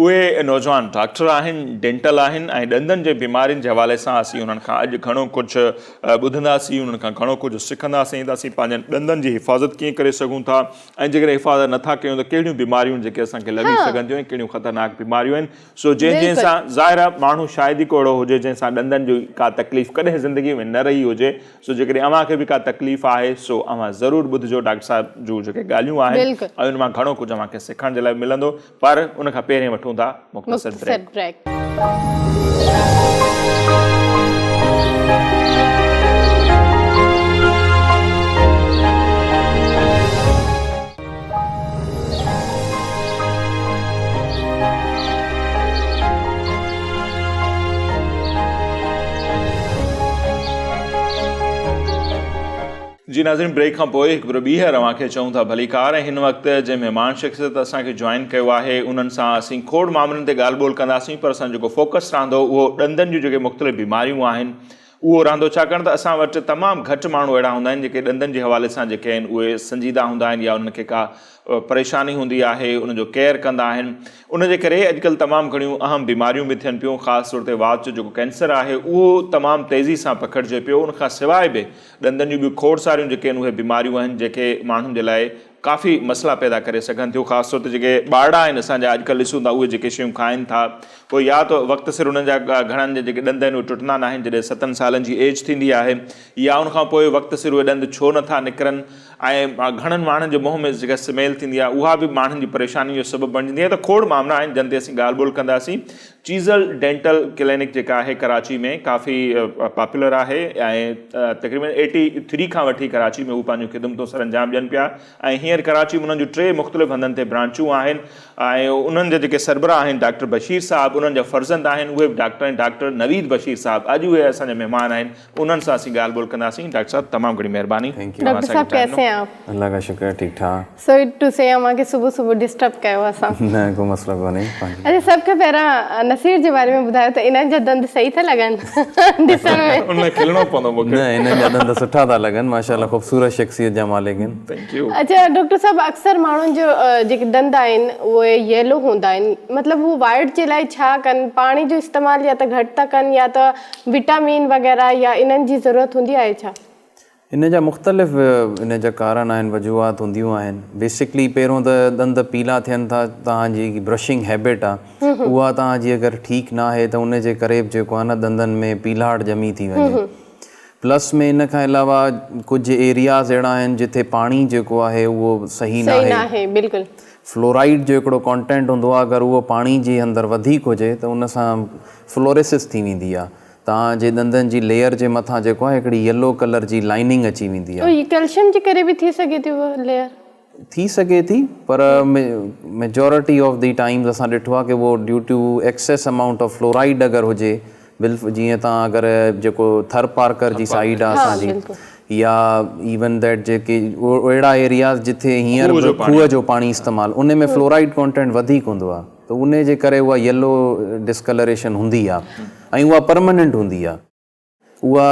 اهي نوجوان ڊاڪٽر آهن ڊينٽل آهن ۽ ڏندن جي بيمارين جي حوالي سان اسين انهن کان اڄ گهڻو ڪجهه ٻڌنداسين انهن کان گهڻو ڪجهه سکنداسين ته اسين پنهنجن ڏندن جي حفاظت ڪيئن ڪري سگهون ٿا ۽ جيڪڏهن حفاظت نٿا ڪيون ته ڪهڙيون بيماريون جيڪي اسان کي لڳي سگهن ٿيون ۽ ڪهڙيون خطرناڪ بيماريون آهن سو جنهن جنهن سان ظاهر آهي ماڻهو شايد ئي ڪو اهڙو هجي جنهن سان ڏندن جي ڪا تڪليف ڪڏهن زندگي ۾ نه رهي هجي سو جيڪڏهن اوهان کي به ڪا تڪليف آهي سو اوهان ضرور ٻڌجو ڊاڪٽر صاحب جون جيڪي ڳالهيون آهن ۽ ان مان گهڻو ڪجهه اوهان کي سکڻ جي لاء ملندو پر ان کان پهرين وٺون ٿا مختصر بريڪ. جي ناظرين بريڪ کان پوء هڪ ڀيرو ٻيهر اوهان کي چئون ٿا ڀليڪار ۽ هن وقت جنهن مهمان شخصيت اسان کي جوائن ڪيو آهي انهن سان اسين کوڙ معاملن تي ڳالهه ٻولهه ڪنداسين پر اسان جيڪو فوڪس رهندو اهو ڏندن جون جيڪي مختلف بيماريون آهن اهو رهندو ڇاڪاڻ ته اسان وٽ تمام گهٽ ماڻهو اهڙا هوندا آهن جيڪي ڏندن جي حوالي سان جيڪي آهن اهي سنجيده هوندا آهن يا انهن کي ڪا پريشاني هوندي آهي ان جو ڪيئر ڪندا آهن ان جي ڪري اڄڪلهه تمام گهڻيون اهم بيماريون به ٿين پيون خاص طور تي وات جو جيڪو ڪينسر آهي اهو تمام تيزي سان پکڙجي پيو ان کان سواء به ڏندن جون ٻيون کوڙ ساريون جيڪي آهن اهي بيماريون آهن جيڪي ماڻهن جي لاء ڪافي مسئلا پيدا ڪري سگهن ٿيون خاص طور تي جيڪي ٻارڙا آهن اسان جا اڄڪلهه ڏسون ٿا اهي جيڪي شيون کائن ٿا پوء يا ته وقت سر انهن جا گهڻن جا جيڪي ڏند آهن اهي ٽٽندا ناهن جڏهن ستن سالن جي ايج ٿيندي آهي يا ان کان پوء وقت سر اهي ڏند ڇو نٿا نڪرن ۽ گهڻن ماڻهن جي منهن ۾ جيڪا سميل ٿيندي آهي اها به ماڻهن جي پريشاني جو سبب بڻجندي آهي ته کوڙ معاملا آهن جن تي اسين ڳالهه ٻولهه ڪنداسين چيزل ڊينٽل ڪلينڪ جيڪا آهي ڪراچي ۾ ڪافي پاپولر آهي ۽ تقريبن ايٽي ٿري کان وٺي ڪراچي ۾ هو پنهنجون خدمتون سر انجام ڏين پيا ۽ هينئر ڪراچي ۾ انهن جون ٽي مختلف هنڌن تي برانچون آهن ۽ انهن جا جيڪي سربراهه آهن ڊاڪٽر بشير صاحب. صاحب انهن جا فرزند آهن اهي به ڊاڪٽر آهن ڊاڪٽر نويد بشير صاحب اڄ اهي اسان جا مهمان آهن انهن سان اسين ڳالهه ٻولهه ڪنداسين ڊاڪٽر صاحب تمام گهڻي مهرباني ڊاڪٽر صاحب ڪيسي هين آپ. الله کا شڪر ٺيڪ ٺاڪ. سوري ٽو سي اوهان کي صبح صبح ڊسٽرب ڪيو اسان. نه ڪو مسئلو ڪونهي. اچا سڀ کان پهريان نصير جي باري ۾ ٻڌايو ته انهن جا ڏند صحيح ٿا لڳن ڏسڻ ۾. ان لاء کلڻو پوندو مونکي. نه انهن جا ڏند سٺا ٿا لڳن ماشاءالله خوبصورت شخصيت جا مالڪ آهن. Thank you. اچا ڊاڪٽر صاحب اڪثر ماڻهن جو جيڪي ڏند آهن اهي ييلو هوندا آهن مطلب هو وائيٽ جي لاء ڇا ڪن پاڻي جو استعمال يا ته گهٽ ٿا ڪن يا ته وٽامين وغيره يا انهن جي ضرورت هوندي آهي ڇا. ان جا مختلف ان جا ڪارڻ آهن وجوهات هونديون آهن بيسڪلي پهريون ته ڏند پيلا ٿين ٿا توهان جي جيڪي برشنگ هيبٽ آ اها توهان جي اگر ٺيڪ نه آهي ته ان جي ڪري به جيڪو آ نه ڏندن ۾ پيلاهٽ ڄمي ٿي وڃي پلس ۾ ان کان علاوه ڪجهه ايرياز اهڙا آهن جتي پاڻي جيڪو آهي اهو صحيح ناهي بلڪل فلورائيڊ جو هڪڙو ڪانٽينٽ هوندو آ اگر اهو پاڻي جي اندر وڌيڪ هجي ته ان سان فلوريسس ٿي ويندي آ توهان جي ڏندن جي ليئر جي مٿان جيڪو آهي هڪڙي يلو ڪلر جي لائننگ اچي ويندي آهي. اهي ڪيلشم جي ڪري به ٿي سگهي ٿي اها ليئر؟ ٿي سگهي ٿي پر ميجارٽي آف the times اسان ڏٺو آهي ڪي اهو due to excess amount of fluoride اگر هجي بل جيئن توهان اگر جيڪو ٿر پارڪر جي سائيڊ آهي اسان جي يا ايون that جيڪي اهڙا ايرياز جتي هينئر به کوهه جو پاڻي استعمال ان ۾ فلورائيڊ ڪانٽينٽ وڌيڪ هوندو آهي. ته انهي جي ڪري اها يلو ڊسڪلريشن هوندي آ ۽ اها پرمننٽ هوندي آ. اها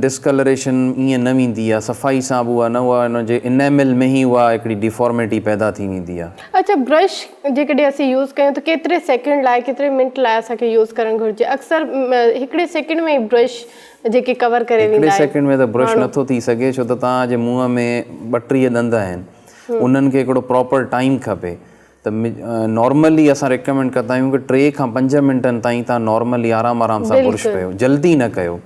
ڊسڪلريشن ائين نه ويندي آ صفائي سان به اها نه اها ان جي انيمل ۾ ئي اها هڪڙي ڊيفارميٽي پيدا ٿي ويندي آ. اڇا برش جيڪڏهن اسين يوز ڪيون ته ڪيتري سيڪنڊ لاء ڪيتري منٽ لاء اسان کي يوز ڪرڻ گهرجي اڪثر هڪڙي سيڪنڊ ۾ ئي برش جيڪي ڪور ڪري هڪڙي ويندا آهن سيڪنڊ ۾ ته برش ماڻهو. نٿو ٿي سگهي ڇو ته توهان جي منهن ۾ 32 ڏند آهن انهن کي هڪڙو پراپر ٽائيم کپي ته نارملي اسان ريڪمينڊ ڪندا آهيون ڪي 3 کان 5 منٽن تائين توهان نارملي آرام آرام سان برش ڪيو جلدي نه ڪيو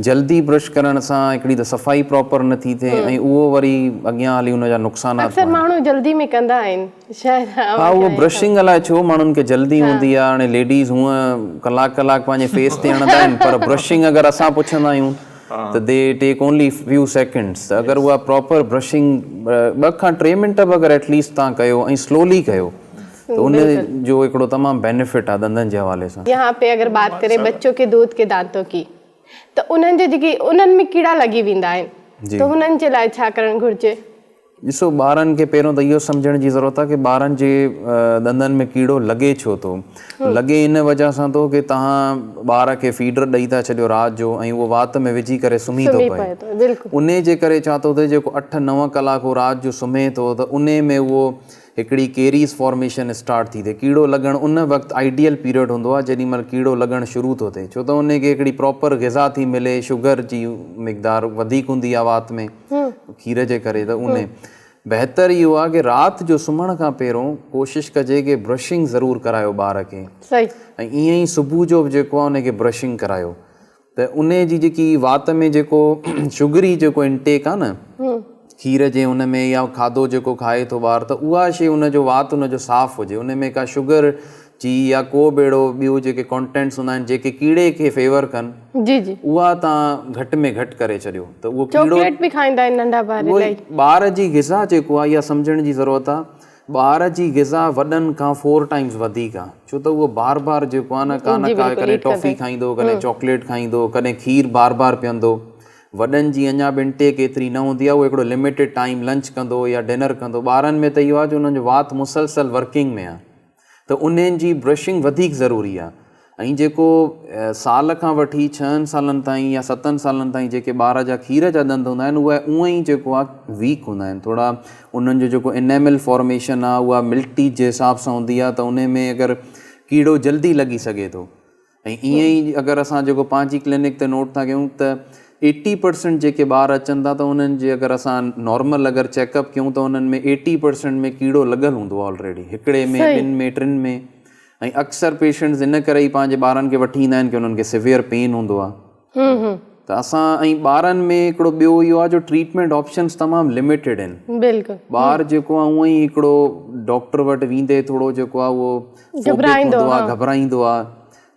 جلدي برش ڪرڻ سان هڪڙي ته صفائي پراپر نه ٿي ٿئي ۽ اهو وري اڳيان هلي ان جا نقصانات اڪثر ماڻهو جلدي ۾ ڪندا آهن شايد ها اهو برشنگ الائي ڇو ماڻهن کي جلدي هوندي آهي هاڻي ليڊيز هونء ڪلاڪ ڪلاڪ پنهنجي فيس تي هڻندا آهن پر برشنگ اگر اسان پڇندا آهيون ته they take only few seconds ته اگر اها پراپر برشنگ 2 کان 3 منٽ به اگر ايٽ ليسٽ توهان ڪيو ۽ سلولي ڪيو ته ان جو هڪڙو تمام بينيفٽ آهي ڏندن جي حوالي سان. يهان پي اگر بات ڪري بچو ڪي دودھ ڪي دانتو ڪي ته انهن جا جيڪي انهن ۾ ڪيڙا لڳي ويندا آهن ته هنن جي لاء ڇا ڪرڻ گهرجي؟ ڏسو ٻارن کي پهريون ته اهو سمجهڻ جي ضرورت آهي ڪي ٻارن جي ڏندن ۾ ڪيڙو لڳي ڇو ٿو؟ لڳي ان وجه سان ٿو ڪي توهان ٻار کي فيڊر ڏئي ٿا ڇڏيو رات جو ۽ اهو وات ۾ وجهي ڪري سمهي ٿو پئي انهي جي ڪري ڇا ٿو ٿئي جيڪو 8 9 ڪلاڪ هو رات جو سمهي ٿو ته انهي ۾ اهو هڪڙي ڪيريز فارميشن اسٽارٽ ٿي ٿئي ڪيڙو لڳڻ ان وقت آئيڊيل پيريڊ هوندو آهي جيڏي مهل ڪيڙو لڳڻ شروع ٿو ٿئي ڇو ته انهي کي هڪڙي پراپر غذا ٿي ملي شگر جي مقدار وڌيڪ هوندي آهي وات ۾ کير جي ڪري ته انهي بهتر اهو آهي ڪي رات جو سمهڻ کان پهرون ڪوشش ڪجي ڪي برشنگ ضرور ڪرايو ٻار کي صحيح ۽ ائين ئي صبح جو به جيڪو آهي ان کي برشنگ ڪرايو ته انهي جي جيڪي وات ۾ جيڪو شگري جيڪو انٽيڪ آهي نه کير جي ان ۾ يا کاڌو جيڪو کائي ٿو ٻار ته اها شي ان جو وات ان جو صاف هجي ان ۾ ڪا شگر جي يا ڪو به اهڙو ٻيو جيڪي ڪانٽينٽس هوندا آهن جيڪي ڪيڙي کي فيور ڪن جي جي اها تان گهٽ ۾ گهٽ ڪري ڇڏيو ته اهو ڪيڙو چاڪليٽ به کائيندا آهن ننڍا ٻار اهو الائي ٻار جي غذا جيڪو آهي اها سمجهڻ جي ضرورت آهي ٻار جي غذا وڏن کان فور ٽائمز وڌيڪ آهي ڇو ته اهو بار بار جيڪو آهي نه ڪا نه جي ڪا بلڪل ڪڏهن ايٽ ڪندا ٽافي آهن کائيندو ڪڏهن چاڪليٽ کائيندو ڪڏهن کير بار بار پيئندو وڏن جي اڃا به انٽيڪ ايتري نه هوندي آهي اهو هڪڙو لميٽيڊ ٽائيم لنچ ڪندو يا ڊنر ڪندو ٻارن ۾ ته اهو آهي جو انهن جو وات مسلسل ورڪنگ ۾ آهي ته انهن جي برشنگ وڌيڪ ضروري آهي ۽ جيڪو سال کان وٺي ڇهن سالن تائين يا ستن سالن تائين جيڪي ٻار جا کير جا ڏند هوندا آهن اهي اونئن ئي جيڪو آهي ويڪ هوندا آهن ٿورا انهن جو جيڪو انيمل فارميشن آهي اها ملڪ ٽيٿ جي حساب سان هوندي آهي ته انهي ۾ اگر ڪيڙو جلدي لڳي سگهي ٿو ۽ ائين ئي اگر اسان جيڪو پنهنجي ڪلينڪ تي نوٽ ٿا ڪيون ته ايٽي پرسنٽ جيڪي ٻار اچن ٿا ته انهن جي اگر اسان نارمل اگر چيڪ اپ ڪيون ته انهن ۾ ايٽي پرسنٽ ۾ ڪيڙو لڳل هوندو آهي آلريڊي هڪڙي ۾ ٻن ۾ ٽن ۾ ۽ اڪثر پيشنٽس ان ڪري ئي پنهنجي ٻارن کي وٺي ايندا آهن ڪي انهن کي سويئر پين هوندو آهي ته اسان ۽ ٻارن ۾ هڪڙو ٻيو اهو آهي جو ٽريٽمينٽ آپشنس تمام لميٽيڊ آهن. بلڪل. ٻار جيڪو آهي اونئن ئي هڪڙو ڊاڪٽر وٽ ويندي ٿورو جيڪو آهي اهو فوبڪ هوندو آهي گهٻرائيندو آهي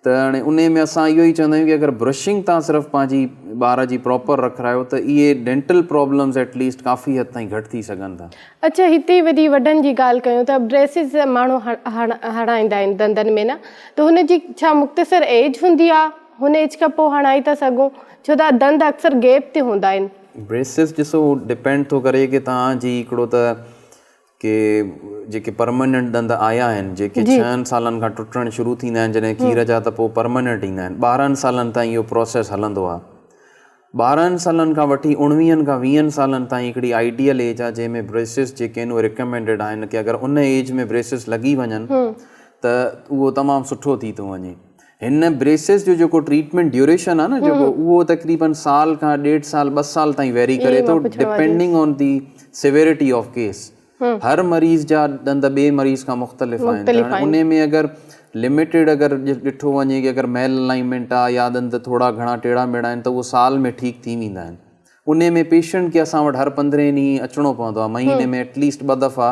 ته هاڻي انهي ۾ اسان اهو ئي چوندا آهيون ڪي اگر برشنگ تان صرف پنهنجي ٻار جي پراپر رکرايو ته اهي ڊينٽل پرابلمز ايٽ ليسٽ ڪافي حد تائين گهٽ ٿي سگهن ٿا. اڇا هتي وري وڏن جي ڳالهه ڪيون ته بريسز ماڻهو هڻائيندا آهن ڏندن ۾ نه ته هن جي ڇا مختصر ايج هوندي آ هن ايج کان پوء هڻائي ٿا سگهون ڇو ته ڏند اڪثر گيپ تي هوندا آهن. بريسز ڏسو ڊپينڊ ٿو ڪري ڪي توهان جي هڪڙو ته ڪي جيڪي پرماننٽ ڏند آيا آهن جيڪي ڇهن سالن کان ٽٽڻ شروع ٿيندا آهن جڏهن کير جا ته پوء پرماننٽ ايندا آهن 12 سالن تائين اهو پروسيس هلندو آهي 12 سالن کان وٺي اڻويهن کان ويهن سالن تائين هڪڙي آئيڊيل ايج آهي جنهن ۾ بريسز جيڪي آهن اهي ريڪمينڊيڊ آهن ڪي اگر ان ايج ۾ بريسز لڳي وڃن ته اهو تمام سٺو ٿي ٿو وڃي هن بريسز جو جيڪو ٽريٽمينٽ ڊيوريشن آهي نه جيڪو اهو تقريبن سال کان ڏيڍ سال ٻه سال تائين ويري ڪري ٿو depending on the severity of case هر مريض جا ڏند ٻئي مريض کان مختلف آهن ته هاڻي انهي ۾ اگر لميٽيڊ اگر ڏٺو وڃي ڪي اگر ميل الائنمينٽ آهي يا ڏند ٿورا گهڻا ٽيڙا ميڙا آهن ته اهو سال ۾ ٺيڪ ٿي ويندا آهن انهي ۾ پيشنٽ کي اسان وٽ هر پندرهين ڏينهن اچڻو پوندو آهي مهيني ۾ ايٽ ليسٽ ٻه دفعا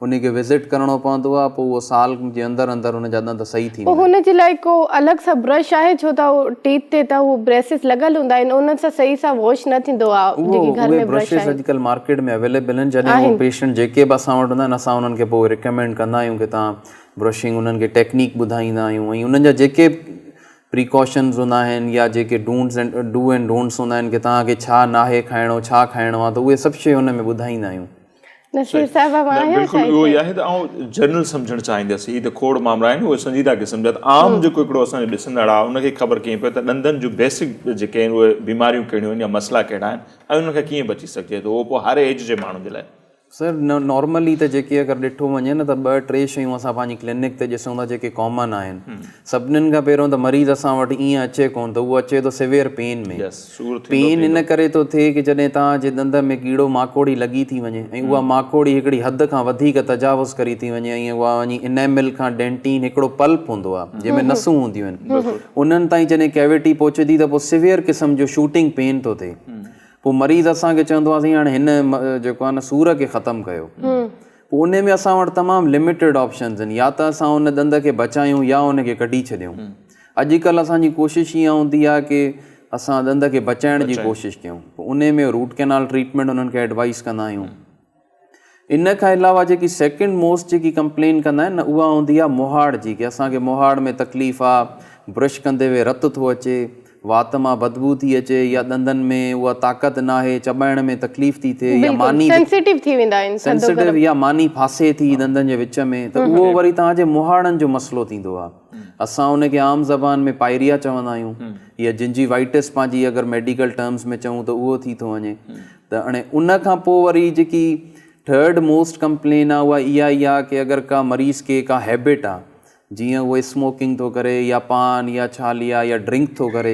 انهي کي وزٽ ڪرڻو پوندو آهي پوء اهو سال جي اندر اندر ان جا ڏند صحيح ٿي پوء ويندا آهن. هن جي لاء ڪو الڳ سان برش آهي ڇو ته اهو ٽيٿ تي ته هو بريسز لڳل هوندا آهن انهن سان صحيح سان واش نه ٿيندو آهي اهو جيڪي گهر اهي ۾ برش برشز آهن. اڄڪلهه مارڪيٽ ۾ اويليبل آهن جڏهن اهو آهن. پيشنٽ جيڪي به اسان وٽ هوندا آهن اسان انهن کي پوء ريڪمينڊ ڪندا آهيون ڪي توهان برشنگ انهن کي ٽيڪنيڪ ٻڌائيندا آهيون ۽ انهن جا جيڪي پريڪاشنز هوندا آهن يا جيڪي doughnuts and do and don'ts هوندا آهن ڪي توهان کي ڇا ناهي کائڻو ڇا کائڻو آهي ته اهي سڀ شيون ان ۾ ٻڌائيندا آهيون. نصير صاحب اوهان نه آهيو بلڪل ڇا اهو ئي هتي؟ آهي ته آئون جنرل سمجهڻ چاهيندس هي ته کوڙ مامرا آهن اهي سنجيده قسم جا ته عام جيڪو هڪڙو اسان جو ڏسندڙ آهي ان کي خبر ڪيئن پئي ته ڏندن جون بيسڪ جيڪي آهن اهي بيماريون ڪهڙيون آهن يا مسئلا ڪهڙا آهن ۽ انهن کان ڪيئن بچي سگهجي ٿو اهو پوء هر ايج جي ماڻهن جي لاء. سر نارملي ته جيڪي اگر ڏٺو وڃي نه ته ٻه ٽي شيون اسان پنهنجي ڪلينڪ تي ڏسون ٿا جيڪي ڪامن آهن سڀنين کان پهريون ته مريض اسان وٽ ائين اچي ڪون ته اهو اچي ٿو سيويئر پين ۾ پين ان ڪري ٿو ٿئي ڪي جڏهن توهان جي ڏند ۾ ڪيڙو ماڪوڙي لڳي ٿي وڃي ۽ اها ماڪوڙي هڪڙي حد کان وڌيڪ تجاوز ڪري ٿي وڃي ۽ اها وڃي انيمل کان ڊينٽين هڪڙو پلپ هوندو آهي جنهن ۾ نسون هونديون آهن انهن تائين جڏهن ڪيويٽي پهچي ٿي ته پوء سيويئر قسم جو شوٽنگ پين ٿو ٿئي پوء مريض اسان کي چوندو آهي سائين هاڻي هن جيڪو آهي نه سور کي ختم ڪيو. پوء انهي ۾ اسان وٽ تمام لميٽيڊ آپشنز آهن يا ته اسان ان ڏند کي بچايون يا ان کي ڪڍي ڇڏيون. اڄڪلهه اسان جي ڪوشش اها هوندي آهي ڪي اسان ڏند کي بچائڻ جي ڪوشش ڪيون. پوء انهي ۾ روٽ ڪينال ٽريٽمينٽ انهن کي ايڊوائيز ڪندا آهيون. ان کان علاوه جيڪي سيڪنڊ موسٽ جيڪي ڪمپلين ڪندا آهن نه اها هوندي آهي مهاڙ جي ڪي اسان کي مهاڙ ۾ تڪليف آهي برش ڪندي وي رت ٿو اچي وات مان بدبو ٿي اچي يا ڏندن ۾ اها طاقت ناهي چٻائڻ ۾ تڪليف ٿي ٿئي يا ماني سينسيٽو ٿي ويندا آهن سينسيٽو يا ماني ڦاسي ٿي ڏندن جي وچ ۾ ته اهو وري توهان جي مهاڙن جو مسئلو ٿيندو آهي اسان ان کي عام زبان ۾ پائريا چوندا آهيون يا جنجيوائٽس پنهنجي اگر ميڊيڪل ٽرمز ۾ چئون ته اهو ٿي ٿو وڃي ته هاڻي ان کان پوء وري جيڪي ٿرڊ موسٽ ڪمپلين آ اها اها ئي آ ڪي اگر ڪا مريض کي ڪا هيبٽ آ جيئن اهو اسموڪنگ ٿو ڪري يا پان يا ڇاليا يا ڊرنڪ ٿو ڪري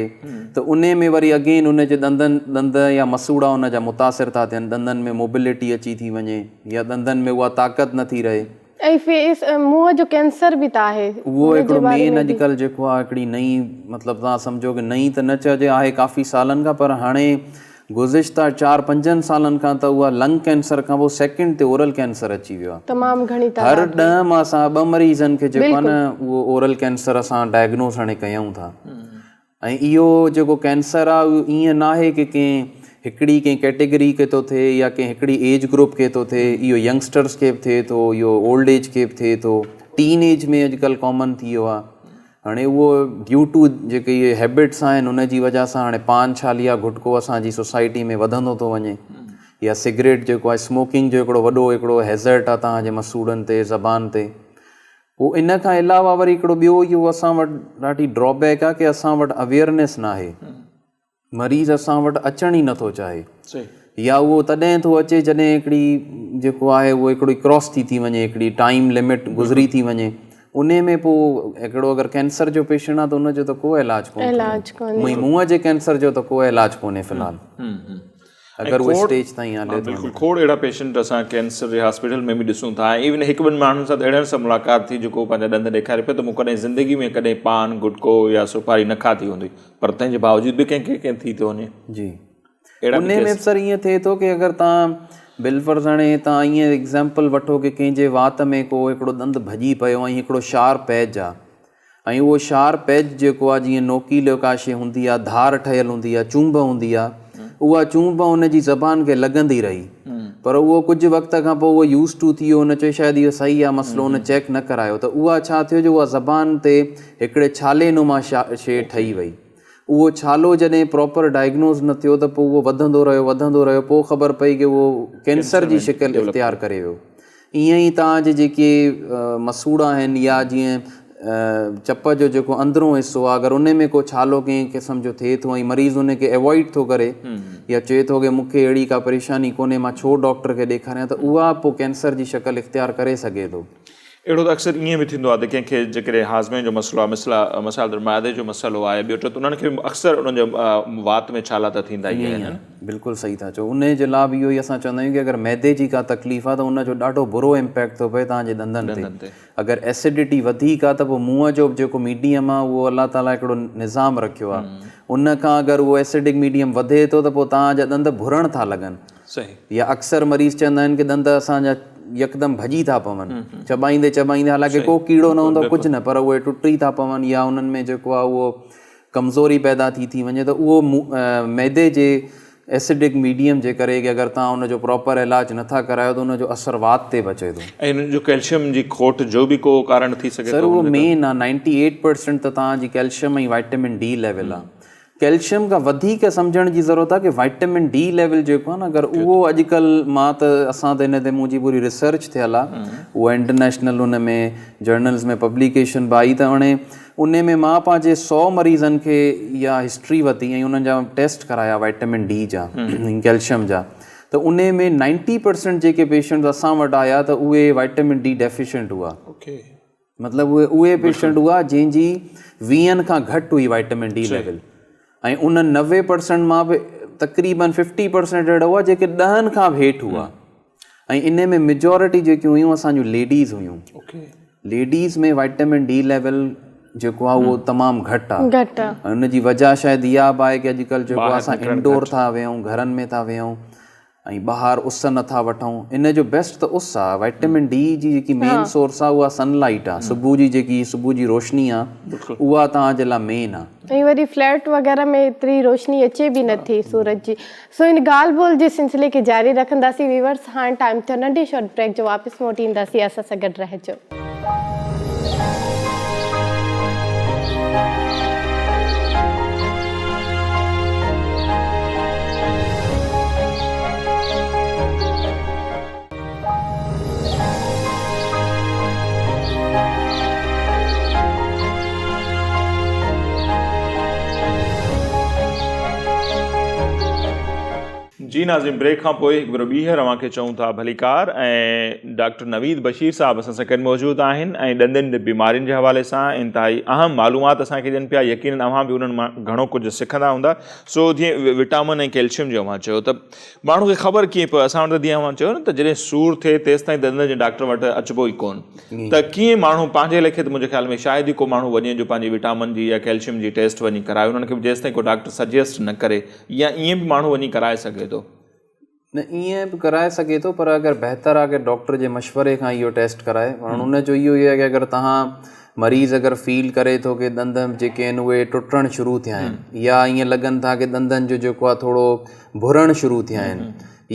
ته انهي ۾ وري اگين ان جي ڏندن ڏند يا مسوڙا ان جا متاثر ٿا ٿين ڏندن ۾ موبلٽي اچي ٿي وڃي يا ڏندن ۾ اها طاقت نه ٿي رهي. ۽ فيس منهن جو ڪينسر به ته آهي اهو هڪڙو مين اڄڪلهه جيڪو آهي هڪڙي نئين مطلب توهان سمجهو ڪي نئين ته نه چئجي آهي ڪافي سالن کان پر هاڻي گذشته چار پنجن سالن کان ته اها لنگ ڪينسر کان پوء سيڪنڊ تي اورل ڪينسر اچي ويو آهي تمام گهڻي هر ڏهه مان اسان ٻه مريضن کي جيڪو آهي نه اهو اورل ڪينسر اسان ڊائگنوز هاڻي ڪيون ٿا ۽ اهو جيڪو ڪينسر آهي اهو ائين ناهي ڪي ڪنهن هڪڙي ڪنهن ڪيٽيگري کي ٿو ٿئي يا ڪنهن هڪڙي ايج گروپ کي ٿو ٿئي اهو ينگسٽرس کي به ٿئي ٿو اهو اولڊ ايج کي به ٿئي ٿو ٽين ايج ۾ اڄڪلهه ڪامن ٿي ويو آهي هاڻي اهو ڊيو ٽو جيڪي اهي هيبٽس آهن ان جي وجه سان هاڻي پان ڇالي يا گٽڪو اسان جي سوسائٽي ۾ وڌندو ٿو وڃي يا سگريٽ جيڪو آهي اسموڪنگ جو هڪڙو وڏو هڪڙو هيزرٽ آهي توهان جي مسوڙن تي زبان تي پوء ان کان علاوه وري هڪڙو ٻيو اهو اسان وٽ ڏاڍي ڊرا بيڪ آهي ڪي اسان وٽ اويئرنيس ناهي مريض اسان وٽ اچڻ ئي نٿو چاهي يا اهو تڏهن ٿو اچي جڏهن هڪڙي جيڪو آهي اهو هڪڙي ڪراس ٿي ٿي وڃي هڪڙي ٽائيم لمٽ گذري ٿي وڃي انهي ۾ پوء هڪڙو اگر ڪينسر جو پيشنٽ آهي ته ان جو ته ڪو علاج ڪونهي منهن جي ڪينسر جو ته ڪو علاج ڪونهي في الحال اگر اهو اسٽيج تائين هلي ٿو بلڪل کوڙ اهڙا پيشنٽ اسان ڪينسر جي هاسپيٽل ۾ به ڏسون ٿا ۽ ايون هڪ ٻن ماڻهن سان ته اهڙن سان ملاقات ٿي جيڪو پنهنجا ڏند ڏيکاري پيو ته مون ڪڏهن زندگي ۾ ڪڏهن پان گٽڪو يا سوپاري نه کاڌي هوندي پر تنهن جي باوجود به ڪنهن کي ڪنهن ٿي ٿو وڃي. جي انهي ۾ به سر ائين ٿئي ٿو ڪي اگر تان بالفرض هاڻي تان ائين ايگزامپل وٺو ڪي ڪنهن جي وات ۾ ڪو هڪڙو ڏند ڀڄي پيو ۽ هڪڙو شارپ ايج آ. ۽ اهو شارپ ايج جيڪو آهي جيئن نوڪيلو ڪا شيء هوندي آهي ڌار ٺهيل هوندي آهي چونب هوندي آهي اها چونب ان جي زبان کي لڳندي رهي پر اهو ڪجهه وقت کان پوء اهو يوز ٽو ٿي ويو ان چيو شايد اهو صحيح آهي مسئلو ان چيڪ نه ڪرايو ته اها ڇا ٿيو جو اها زبان تي هڪڙي ڇالي نما شيء ٺهي وئي اهو ڇالو جڏهن پراپر ڊائگنوز نه ٿيو ته پوء اهو وڌندو رهيو وڌندو رهيو پوء خبر پئي ڪي اهو ڪينسر جي شڪل اختيار ڪري ويو ائين ئي توهان جي جيڪي مسوڙا آهن يا جيئن چپ جو جيڪو اندرون حصو آهي اگر ان ۾ ڪو ڇالو ڪنهن قسم جو ٿئي ٿو ۽ مريض ان کي اوائڊ ٿو ڪري يا چئي ٿو ڪي مون کي اهڙي ڪا پريشاني ڪونهي مان ڇو ڊاڪٽر کي ڏيکاريان ته اها پوء ڪينسر جي شڪل اختيار ڪري سگهي ٿو. اهڙو ته اڪثر ائين به ٿيندو آهي ته ڪنهن کي جيڪڏهن هاضمي جو مسئلو آهي مثلا مثال طور معدي جو مسئلو آهي ٻيو ٽيون ته انهن کي به اڪثر انهن جي وات ۾ ڇالا ته ٿيندا ئي آهن. بلڪل صحيح ٿا چئو انهي جي لاء به اهو ئي اسان چوندا آهيون ڪي اگر معدي جي ڪا تڪليف آهي ته ان جو ڏاڍو برو امپيڪٽ ٿو پئي توهان جي ڏندن تي اگر ايسڊٽي وڌيڪ آهي ته پوء منهن جو به جيڪو ميڊيم آهي اهو الله تعالي هڪڙو نظام رکيو آهي ان کان اگر اهو ايسڊڪ ميڊيم وڌي ٿو ته پوء توهان جا ڏند ڀرڻ ٿا لڳن يا اڪثر مريض چوندا آهن ڪي ڏند اسان جا يڪدم ڀڄي ٿا پون چٻائيندي چٻائيندي حالانڪه ڪو ڪيڙو نه هوندو ڪجهه نه پر اهي ٽٽي ٿا پون يا انهن ۾ جيڪو آهي اهو ڪمزوري پيدا ٿي ٿي وڃي ته اهو معدي جي ايسڊڪ ميڊيم جي ڪري ڪي اگر توهان ان جو پراپر علاج نٿا ڪرايو ته ان جو اثر وات تي به اچي ٿو. ۽ ان جو ڪيلشم جي کوٽ جو به ڪو ڪارڻ ٿي سگهي ٿو؟ سر اهو مين آ نائنٽي ايٽ پرسنٽ ته توهان جي ڪيلشم ۽ وائٽمن ڊي ليول آ. ڪيلشم کان وڌيڪ سمجهڻ جي ضرورت آ ڪي وائٽمن ڊي ليول جيڪو آ نه اگر اهو اڄڪلهه مان ته اسان ته ان تي منهنجي پوري ريسرچ ٿيل آ اها انٽرنيشنل ان ۾ جرنلز ۾ پبليڪيشن به آئي ته هاڻي ان ۾ مان پنهنجي سو مريضن کي اها هسٽري ورتي ۽ انهن جا ٽيسٽ ڪرايا وائٽمن ڊي جا ۽ ڪيلشم جا ته ان ۾ نائنٽي پرسنٽ جيڪي پيشنٽس اسان وٽ آيا ته اهي وائٽمن ڊي ڊيفيشنٽ هئا مطلب اهي اهي پيشنٽ هئا جنهن جي ويهن کان گهٽ هئي وائٽمن ڊي ليول ۽ ان 90% مان به تقريبن 50% اهڙا هئا جيڪي ڏهن کان به هيٺ هئا ۽ ان ۾ ميجورٽي جيڪيون هيون اسان جون ليڊيز هيون ليڊيز ۾ وائٽمن ڊي ليول جيڪو آهي اهو تمام گهٽ آهي گهٽ آهي ان جي وجه شايد اها به آهي ڪي اڄڪلهه جيڪو اسان انڊور ٿا ويهون گهرن ۾ ٿا ويهون ۽ ٻاهر اس نٿا وٺون ان جو بيسٽ ته اس آ وائٽمن ڊي جي جيڪي مين سورس آ اها سن لائيٽ آ صبح جي جيڪي صبح جي روشني آ اها توهان جي لاء مين آ. ۽ وري فليٽ وغيره ۾ ايتري روشني اچي به نٿي سورج جي سو ان ڳالهه ٻولهه جي سلسلي کي جاري رکنداسين ويورس هاڻ ٽائيم ٿيو ننڍي شارٽ بريڪ جو واپس موٽي اينداسين اسان سان گڏ رهجو. جي ناظرين بريڪ کان پوء هڪ ڀيرو ٻيهر اوهان کي چئون ٿا ڀليڪار ۽ ڊاڪٽر نويد بشير صاحب اسان سان گڏ موجود آهن ۽ ڏندن جي بيمارين جي حوالي سان انتهائي اهم معلومات اسان کي ڏين پيا يقينن اوهان به انهن مان گهڻو ڪجهه سکندا هوندا سو جيئن وٽامن ۽ ڪيلشيم جو اوهان چيو ته ماڻهو کي خبر ڪيئن پوي اسان وٽ ته جيئن اوهان چيو نه ته جڏهن سور ٿئي تيستائين ڏندن جي ڊاڪٽر وٽ اچبو ئي ڪون ته ڪيئن ماڻهو پنهنجي ليکي ته منهنجي خيال ۾ شايد ئي ڪو ماڻهو وڃي جو پنهنجي وٽامن جي يا ڪيلشيم جي ٽيسٽ وڃي ڪرائي انهن کي به جيستائين ڪو ڊاڪٽر سجيسٽ نه ڪري يا ائين به ماڻهو وڃي ڪرائي سگهي ٿو؟ نه ائين به ڪرائي سگهي ٿو پر اگر بهتر آهي ڪي ڊاڪٽر جي مشوري کان اهو ٽيسٽ ڪرائي هاڻ ان جو اهو ئي آهي ڪي اگر توهان مريض اگر فيل ڪري ٿو ڪي ڏند جيڪي آهن اهي ٽٽڻ شروع ٿيا آهن يا ائين لڳن ٿا ڪي ڏندن جو جيڪو آهي ٿورو ڀرڻ شروع ٿيا آهن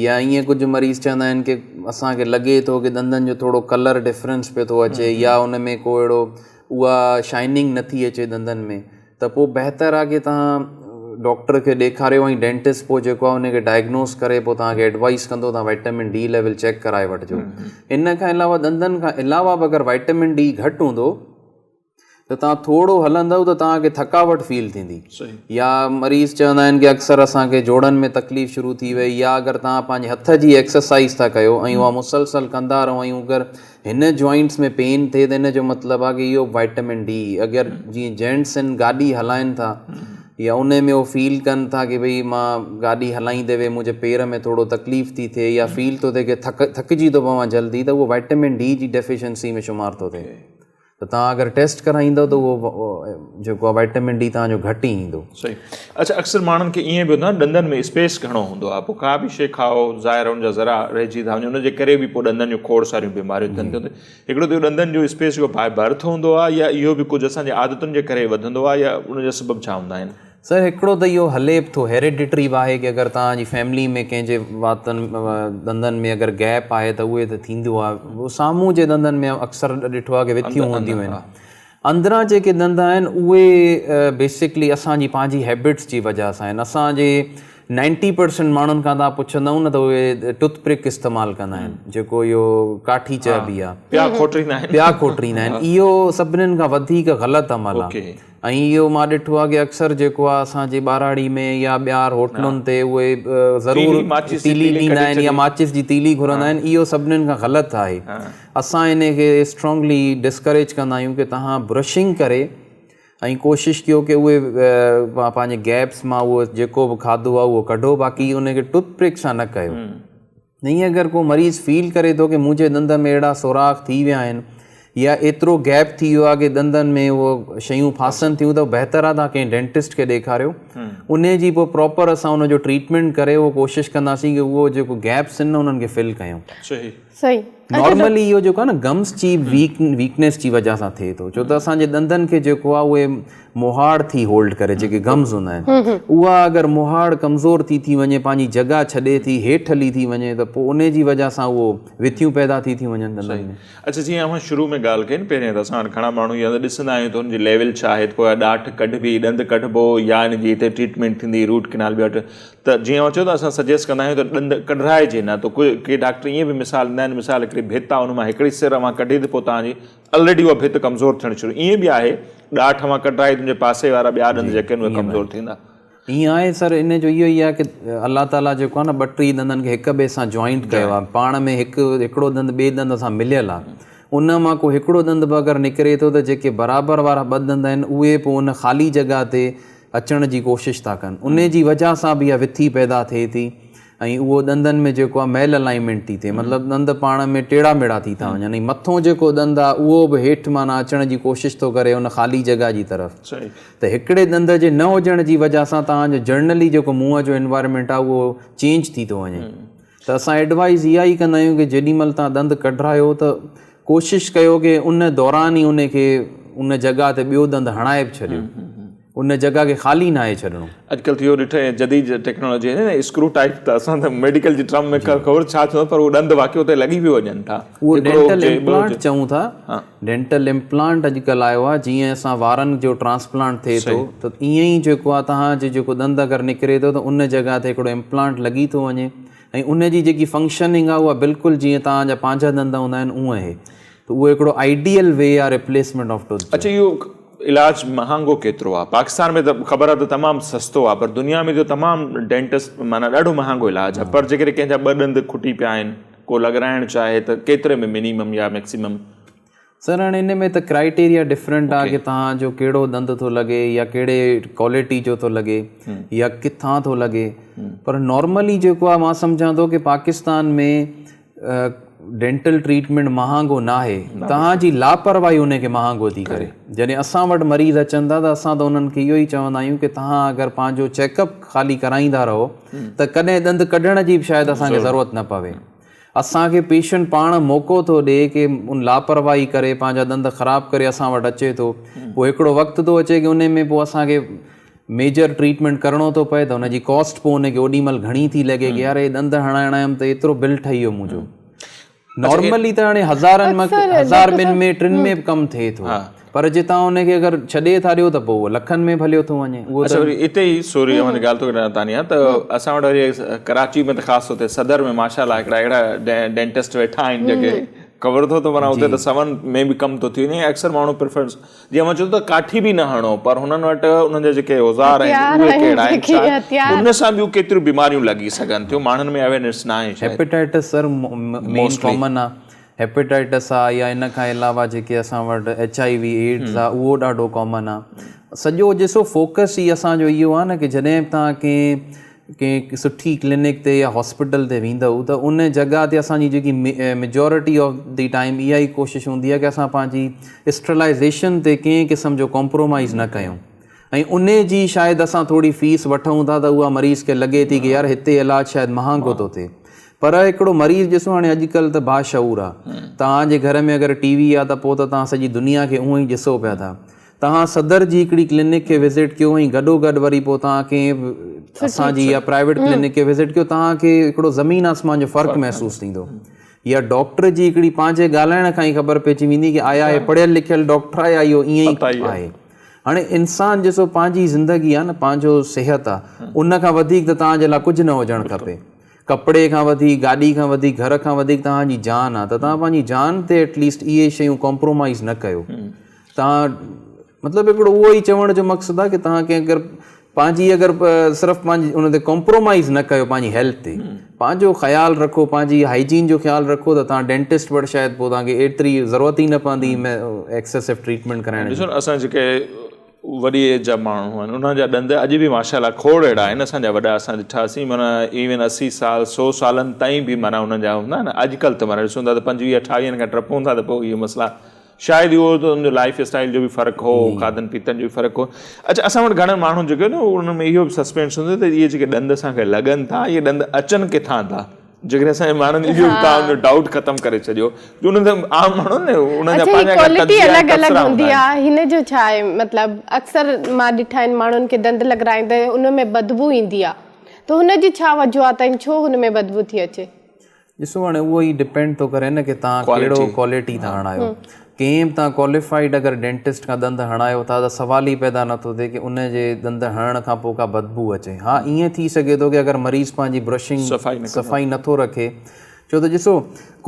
يا ائين ڪجهه مريض چوندا آهن ڪي اسان کي لڳي ٿو ڪي ڏندن جو ٿورو ڪلر ڊفرنس پيو ٿو اچي يا ان ۾ ڪو اهڙو اها شائننگ نٿي اچي ڏندن ۾ ته پوء بهتر آهي ڪي توهان ڊاڪٽر کي ڏيکاريو ۽ ڊينٽسٽ پوء جيڪو آهي ان کي ڊائگنوز ڪري پوء توهان کي ايڊوائس ڪندو توهان وائٽمن ڊي ليول چيڪ ڪرائي وٺجو ان کان علاوه ڏندن کان علاوه به اگر وائٽمن ڊي گهٽ هوندو ته توهان ٿورو هلندو ته توهان کي ٿڪاوٽ فيل ٿيندي يا مريض چوندا آهن ڪي اڪثر اسان کي جوڙن ۾ تڪليف شروع ٿي وئي يا اگر توهان پنهنجي هٿ جي ايڪسرسائز ٿا ڪيو ۽ اها مسلسل ڪندا رهو ۽ اگر هن جوائنٽس ۾ پين ٿئي ته ان جو مطلب آهي ڪي اهو وائٽمن ڊي اگر جيئن جينٽس آهن گاڏي هلائن ٿا يا ان ۾ هو فيل ڪن ٿا ڪي ڀئي مان گاڏي هلائيندي وئي منهنجي پير ۾ ٿورو تڪليف ٿي ٿئي يا فيل ٿو ٿئي ڪي ٿڪ ٿڪجي ٿو پوان جلدي ته اهو وائٽمن ڊي جي ڊيفيشنسي ۾ شمار ٿو ٿئي. ته توهان اگر ٽيسٽ ڪرائيندو ته اهو جيڪو آهي وائٽمن ڊي توهان جو گهٽ ئي ايندو. صحيح اڇا اڪثر ماڻهن کي ائين به هوندو آهي ڏندن ۾ اسپيس گهڻو هوندو آهي پوء ڪا به شيء کائو ظاهر ان جا ذرا رهجي ٿا وڃن ان جي ڪري به پوء ڏندن جون کوڙ ساريون بيماريون ٿين ٿيون ته هڪڙو ته اهو ڏندن جو اسپيس جيڪو باء برٿ هوندو آهي يا اهو به ڪجهه اسان جي عادتن جي ڪري وڌندو آهي يا ان جا سبب ڇا هوندا آهن؟ سر هڪڙو ته اهو هلي به ٿو هيريڊيٽري به آهي ڪي اگر توهان جي فيملي ۾ ڪنهن جي واتن ڏندن ۾ اگر گيپ آهي ته اهي ته ٿيندو آهي سامهون جي ڏندن ۾ اڪثر ڏٺو آهي ڪي وٿيون هونديون آهن اندران جيڪي ڏند آهن اهي بيسڪلي اسان جي پنهنجي هيبٽس جي وجه سان آهن اسان جي نائنٽي پرسنٽ ماڻهن کان توهان پڇندؤ نه ته اهي ٽوٿ پرڪ استعمال ڪندا آهن جيڪو اهو ڪاٺي چئبي آهي پيا کوٽريندا آهن پيا کوٽريندا آهن اهو سڀنين کان وڌيڪ غلط عمل آهي ۽ اهو مان ڏٺو آهي ڪي اڪثر جيڪو آهي اسان جي ٻهراڙي ۾ يا ٻيار هوٽلن تي اهي ضرور تيلي ڏيندا آهن يا ماچيس جي تيلي گهرندا آهن اهو سڀنين کان غلط آهي اسان ان کي اسٽرانگلي ڊسڪريج ڪندا آهيون ڪي توهان برشنگ ڪري ۽ ڪوشش ڪيو ڪي اهي پنهنجي گيپس مان اهو جيڪو به کاڌو آهي اهو ڪڍو باقي ان کي ٽوٿ پرڪ سان نه ڪيو ائين اگر ڪو مريض فيل ڪري ٿو ڪي منهنجي ڏند ۾ اهڙا سوراخ ٿي ويا آهن يا ايترو گيپ ٿي ويو آهي ڪي ڏندن ۾ اهو شيون ڦاسن ٿيون ته بهتر آهي توهان ڪنهن ڊينٽسٽ کي ڏيکاريو انهي جي پوء پراپر اسان ان جو ٽريٽمينٽ ڪري اهو ڪوشش ڪنداسين ڪي اهو جيڪو گيپس آهن نه انهن کي فل ڪيون. صحيح. نارملي اهو جيڪو آهي نه گمس جي ويڪ ويڪنيس جي وجه سان ٿئي ٿو ڇو ته اسان جي ڏندن کي جيڪو آهي اهي مهاڙ ٿي هولڊ ڪري جيڪي گمز هوندا آهن اها اگر مهاڙ ڪمزور ٿي ٿي وڃي پنهنجي جڳهه ڇڏي ٿي هيٺ هلي ٿي وڃي ته پوء ان جي وجه سان اهو وٿيون پيدا ٿي ٿيون وڃن ڏندن ۾. اڇا جيئن اوهان شروع ۾ ڳالهه ڪئي نه پهرين ته اسان وٽ گهڻا ماڻهو اهو ڏسندا آهيون ته ان جي ليول ڇا آهي ته پوء اها ڏاٺ ڪڍبي ڏند ڪڍبو يا ان جي هتي ٽريٽمينٽ ٿيندي روٽ ڪينال ٻيو ته جيئن اوهان چيو ته اسان سجيسٽ ڪندا آهيون ته ڏند ڪڍرائجي نه ته ڪي ڊاڪٽر ائين به مثال ڏيندا آهن مثال هڪڙي ڀت آهي ان مان هڪڙي سر اوهان ڪڍي ته پوء توهان جي الريڊي اها ڀت ڪمزور ٿيڻ شروع ائين به آهي ڏاٺ اوهان ڪڍرائي تنهنجي پاسي وارا ٻيا ڏند جيڪي آهن اهي ڪمزور ٿيندا. ائين آهي سر ان جو اهو ئي آهي ڪي الله تعالي جيڪو آهي نه ٻه ٽي ڏندن کي هڪ ٻئي سان جوائنٽ ڪيو آهي پاڻ ۾ هڪ هڪڙو ڏند ٻئي ڏند سان مليل آهي ان مان ڪو هڪڙو ڏند به اگر نڪري ٿو ته جيڪي برابر وارا ٻه ڏند آهن اهي پوء ان خالي جڳهه تي اچڻ جي ڪوشش ٿا ڪن انهي جي وجه سان به اها وٿي پيدا ٿئي ٿي ۽ اهو ڏندن ۾ جيڪو آهي ميل الائنمينٽ ٿي ٿئي مطلب ڏند پاڻ ۾ ٽيڙا ميڙا ٿي ٿا وڃن ۽ مٿون جيڪو ڏند آهي اهو به هيٺ معنيٰ اچڻ جي ڪوشش ٿو ڪري ان خالي جڳهه جي طرف ته هڪڙي ڏند جي نه هجڻ جي وجه سان توهان جو جرنلي جيڪو منهن جو انوائرمينٽ آهي اهو چينج ٿي ٿو وڃي ته اسان ايڊوائز اها ئي ڪندا آهيون ڪي جيڏي مهل توهان ڏند ڪڍرايو ته ڪوشش ڪيو ڪي ان دوران ئي ان کي ان جڳهه تي ٻيو ڏند هڻائي به ڇڏيو ان جڳهه کي خالي ناهي ڇڏڻو. اڄڪلهه ته اهو ڏٺو ۽ جديد ٽيڪنالاجي آهي نه اسڪرو ٽائيپ ته اسان ته ميڊيڪل جي ٽرم ۾ خبر ڇا ٿيندو پر اهو ڏند واقعي اتي لڳي به وڃن ٿا. اهو ڊينٽل امپلانٽ چئون ٿا. ڊينٽل امپلانٽ اڄڪلهه آيو آهي جيئن اسان وارن جو ٽرانسپلانٽ ٿئي ٿو ته ائين ئي جيڪو آهي توهان جو جيڪو ڏند اگر نڪري ٿو ته ان جڳهه تي هڪڙو امپلانٽ لڳي ٿو وڃي ۽ ان جي جيڪي فنڪشننگ آهي اها بلڪل جيئن توهان جا پنهنجا ڏند هوندا آهن اونئن اهي ته اهو هڪڙو آئيڊيل وي آهي ريپليسمينٽ آف ٽوٿ جو. اڇا اهو علاج مهانگو ڪيترو آهي؟ پاڪستان ۾ ته خبر آهي ته تمام سستو آهي پر دنيا ۾ ته تمام ڊينٽسٽ معنيٰ ڏاڍو مهانگو علاج آهي پر جيڪڏهن ڪنهن جا ٻه ڏند کٽي پيا آهن ڪو لڳرائڻ چاهي ته ڪيتري ۾ منيمم يا ميڪسيمم؟ سر هاڻي ان ۾ ته ڪرائيٽيريا ڊفرنٽ آهي ڪي توهان جو ڪهڙو ڏند ٿو لڳي يا ڪهڙي ڪوالٽي جو ٿو لڳي يا ڪٿان ٿو لڳي پر نارملي جيڪو آهي مان سمجهان ٿو ڪي پاڪستان ۾ ڊينٽل ٽريٽمينٽ مهانگو ناهي توهان جي لاپرواهي ان کي مهانگو ٿي ڪري جڏهن اسان وٽ مريض اچن ٿا ته اسان ته انهن کي اهو ئي چوندا آهيون ڪي توهان اگر پنهنجو چيڪ اپ خالي ڪرائيندا رهو ته ڪڏهن ڏند ڪڍڻ جي به شايد اسان کي ضرورت نه پوي اسان کي پيشنٽ پاڻ موقعو ٿو ڏي ڪي ان لاپرواهي ڪري پنهنجا ڏند خراب ڪري اسان وٽ اچي ٿو پوء هڪڙو وقت ٿو اچي ڪي ان ۾ پوء اسان کي ميجر ٽريٽمينٽ ڪرڻو ٿو پئي ته ان جي ڪاسٽ پوء ان کي اوڏي مهل گهڻي ٿي لڳي ڪي يار هي ڏند هڻائڻ آيم ته ايترو بل ٺهي ويو منهنجو نارملي ته هاڻي هزارن مان هزار ٻن ۾ ٽن ۾ به ڪم ٿئي ٿو پر جي توهان ان کي اگر ڇڏي ٿا ڏيو ته پوء اهو لکن ۾ به هليو ٿو وڃي اهو اڇا وري اتي ئي سوري اوهان جي ڳالهه ٿو ڪٽان تانيا ته اسان وٽ وري ڪراچي ۾ ته خاص طور تي صدر ۾ ماشاء الله هڪڙا اهڙا ڊينٽسٽ ويٺا آهن جيڪي خبر اٿو ته معنيٰ اتي ته سون ۾ به ڪم ٿو ٿي وڃي اڪثر ماڻهو پريفرنس جيئن اوهان چئو ٿا ڪاٺي به نه هڻو پر هنن وٽ انهن جا جيڪي اوزار آهن اهي ڪهڙا آهن ڇا ان سان ٻيون ڪيتريون بيماريون لڳي سگهن ٿيون ماڻهن ۾ اويرنيس ناهي شايد. هيپيٽائٽس سر مين ڪامن آ هيپيٽائٽس آ يا ان کان علاوه جيڪي اسان وٽ ايڇ I V AIDS آ اهو ڏاڍو ڪامن آ سڄو ڏسو فوڪس ئي اسان جو اهو آ نه ڪي جڏهن به توهان ڪنهن ڪنهن سٺي ڪلينڪ تي يا هاسپيٽل تي ويندؤ ته ان جڳهه تي اسان جي جيڪي ميجورٽي آف the time اها ئي ڪوشش هوندي آهي ڪي اسان پنهنجي اسٽرلائيزيشن تي ڪنهن قسم جو ڪمپرومائز نه ڪيون ۽ ان جي شايد اسان ٿوري فيس وٺون ٿا ته اها مريض کي لڳي ٿي ڪي يار هتي علاج شايد مهانگو ٿو ٿئي پر هڪڙو مريض ڏسو هاڻي اڄڪلهه ته باشعور آهي توهان جي گهر ۾ اگر ٽي وي آهي ته پوء ته توهان سڄي دنيا کي اونئن ئي ڏسو پيا ٿا توهان صدر جي هڪڙي ڪلينڪ کي وزٽ ڪيو ۽ گڏو گڏ وري پوء توهان ڪنهن به اسان جي يا پرائيويٽ ڪلينڪ کي وزٽ ڪيو توهان کي هڪڙو زمين آسمان جو فرق محسوس ٿيندو يا ڊاڪٽر جي هڪڙي پنهنجي ڳالهائڻ کان ئي خبر پئجي ويندي ڪي آيا هي پڙهيل لکيل ڊاڪٽر آهي يا اهو ائين ئي آهي هاڻي انسان ڏسو پنهنجي زندگي آهي نه پنهنجو صحت آهي ان کان وڌيڪ ته توهان جي لاء ڪجهه نه هجڻ کپي ڪپڙي کان وڌيڪ گاڏي کان وڌيڪ گهر کان وڌيڪ توهان جي جان آهي ته توهان پنهنجي جان تي ايٽليسٽ اهي شيون ڪمپرومائز نه ڪيو توهان مطلب هڪڙو اهو ئي چوڻ جو مقصد آهي ڪي توهان ڪنهن اگر پنهنجي اگر صرف پنهنجي ان تي ڪمپرومائز نه ڪيو پنهنجي هيلٿ تي پنهنجو خيال رکو پنهنجي هائيجين جو خيال رکو ته توهان ڊينٽسٽ وٽ شايد پوء توهان کي ايتري ضرورت ئي نه پوندي ايڪسيسو ٽريٽمينٽ ڪرائڻ جي. ڏسو نه اسان جيڪي وڏي ايج جا ماڻهو آهن انهن جا ڏند اڄ به ماشاء الله کوڙ اهڙا آهن اسان جا وڏا اسان ڏٺاسين معنيٰ ايون 80 سال 100 سالن تائين به معنيٰ انهن جا هوندا آهن اڄڪلهه ته معنيٰ ڏسون ٿا ته 25 28 کان ٽپون ٿا ته پوء اهي مسئلا شايد اهو ته ان جو لائف اسٽائل جو به فرق هو کاڌن پيتن جو به فرق هو اچھا اسان وٽ گهڻن ماڻهن جيڪي نه انهن ۾ اهو به سسپينس هوندو ته اهي جيڪي ڏند اسان کي لڳن ٿا اهي ڏند اچن ڪٿان ٿا جيڪڏهن اسان جي ماڻهن اهو به توهان جو ڊائوٽ ختم ڪري ڇڏيو جو انهن تي عام ماڻهو نه انهن جا پنهنجا اچھا ڪوالٽي الڳ الڳ هوندي آهي هن جو ڇا آهي مطلب اڪثر مان ڏٺا آهن ماڻهن کي ڏند لڳرائيندي ان ۾ بدبو ايندي آهي ته هن جي ڇا وجوهات آهن ڇو هن ۾ بدبو ٿي اچي ڏسو هاڻي اهو ئي ڊپينڊ ٿو ڪري نه ڪي توهان ڪهڙو ڪوالٽي ٿا هڻايو ڪنهن به توهان ڪواليفائيڊ اگر ڊينٽسٽ کان ڏند هڻايو ٿا ته سوال ئي پيدا نٿو ٿئي ڪي ان جي ڏند هڻڻ کان پوء ڪا بدبو اچي ها ائين ٿي سگهي ٿو ڪي اگر مريض پنهنجي برشنگ صفائي نٿو رکي ڇو ته ڏسو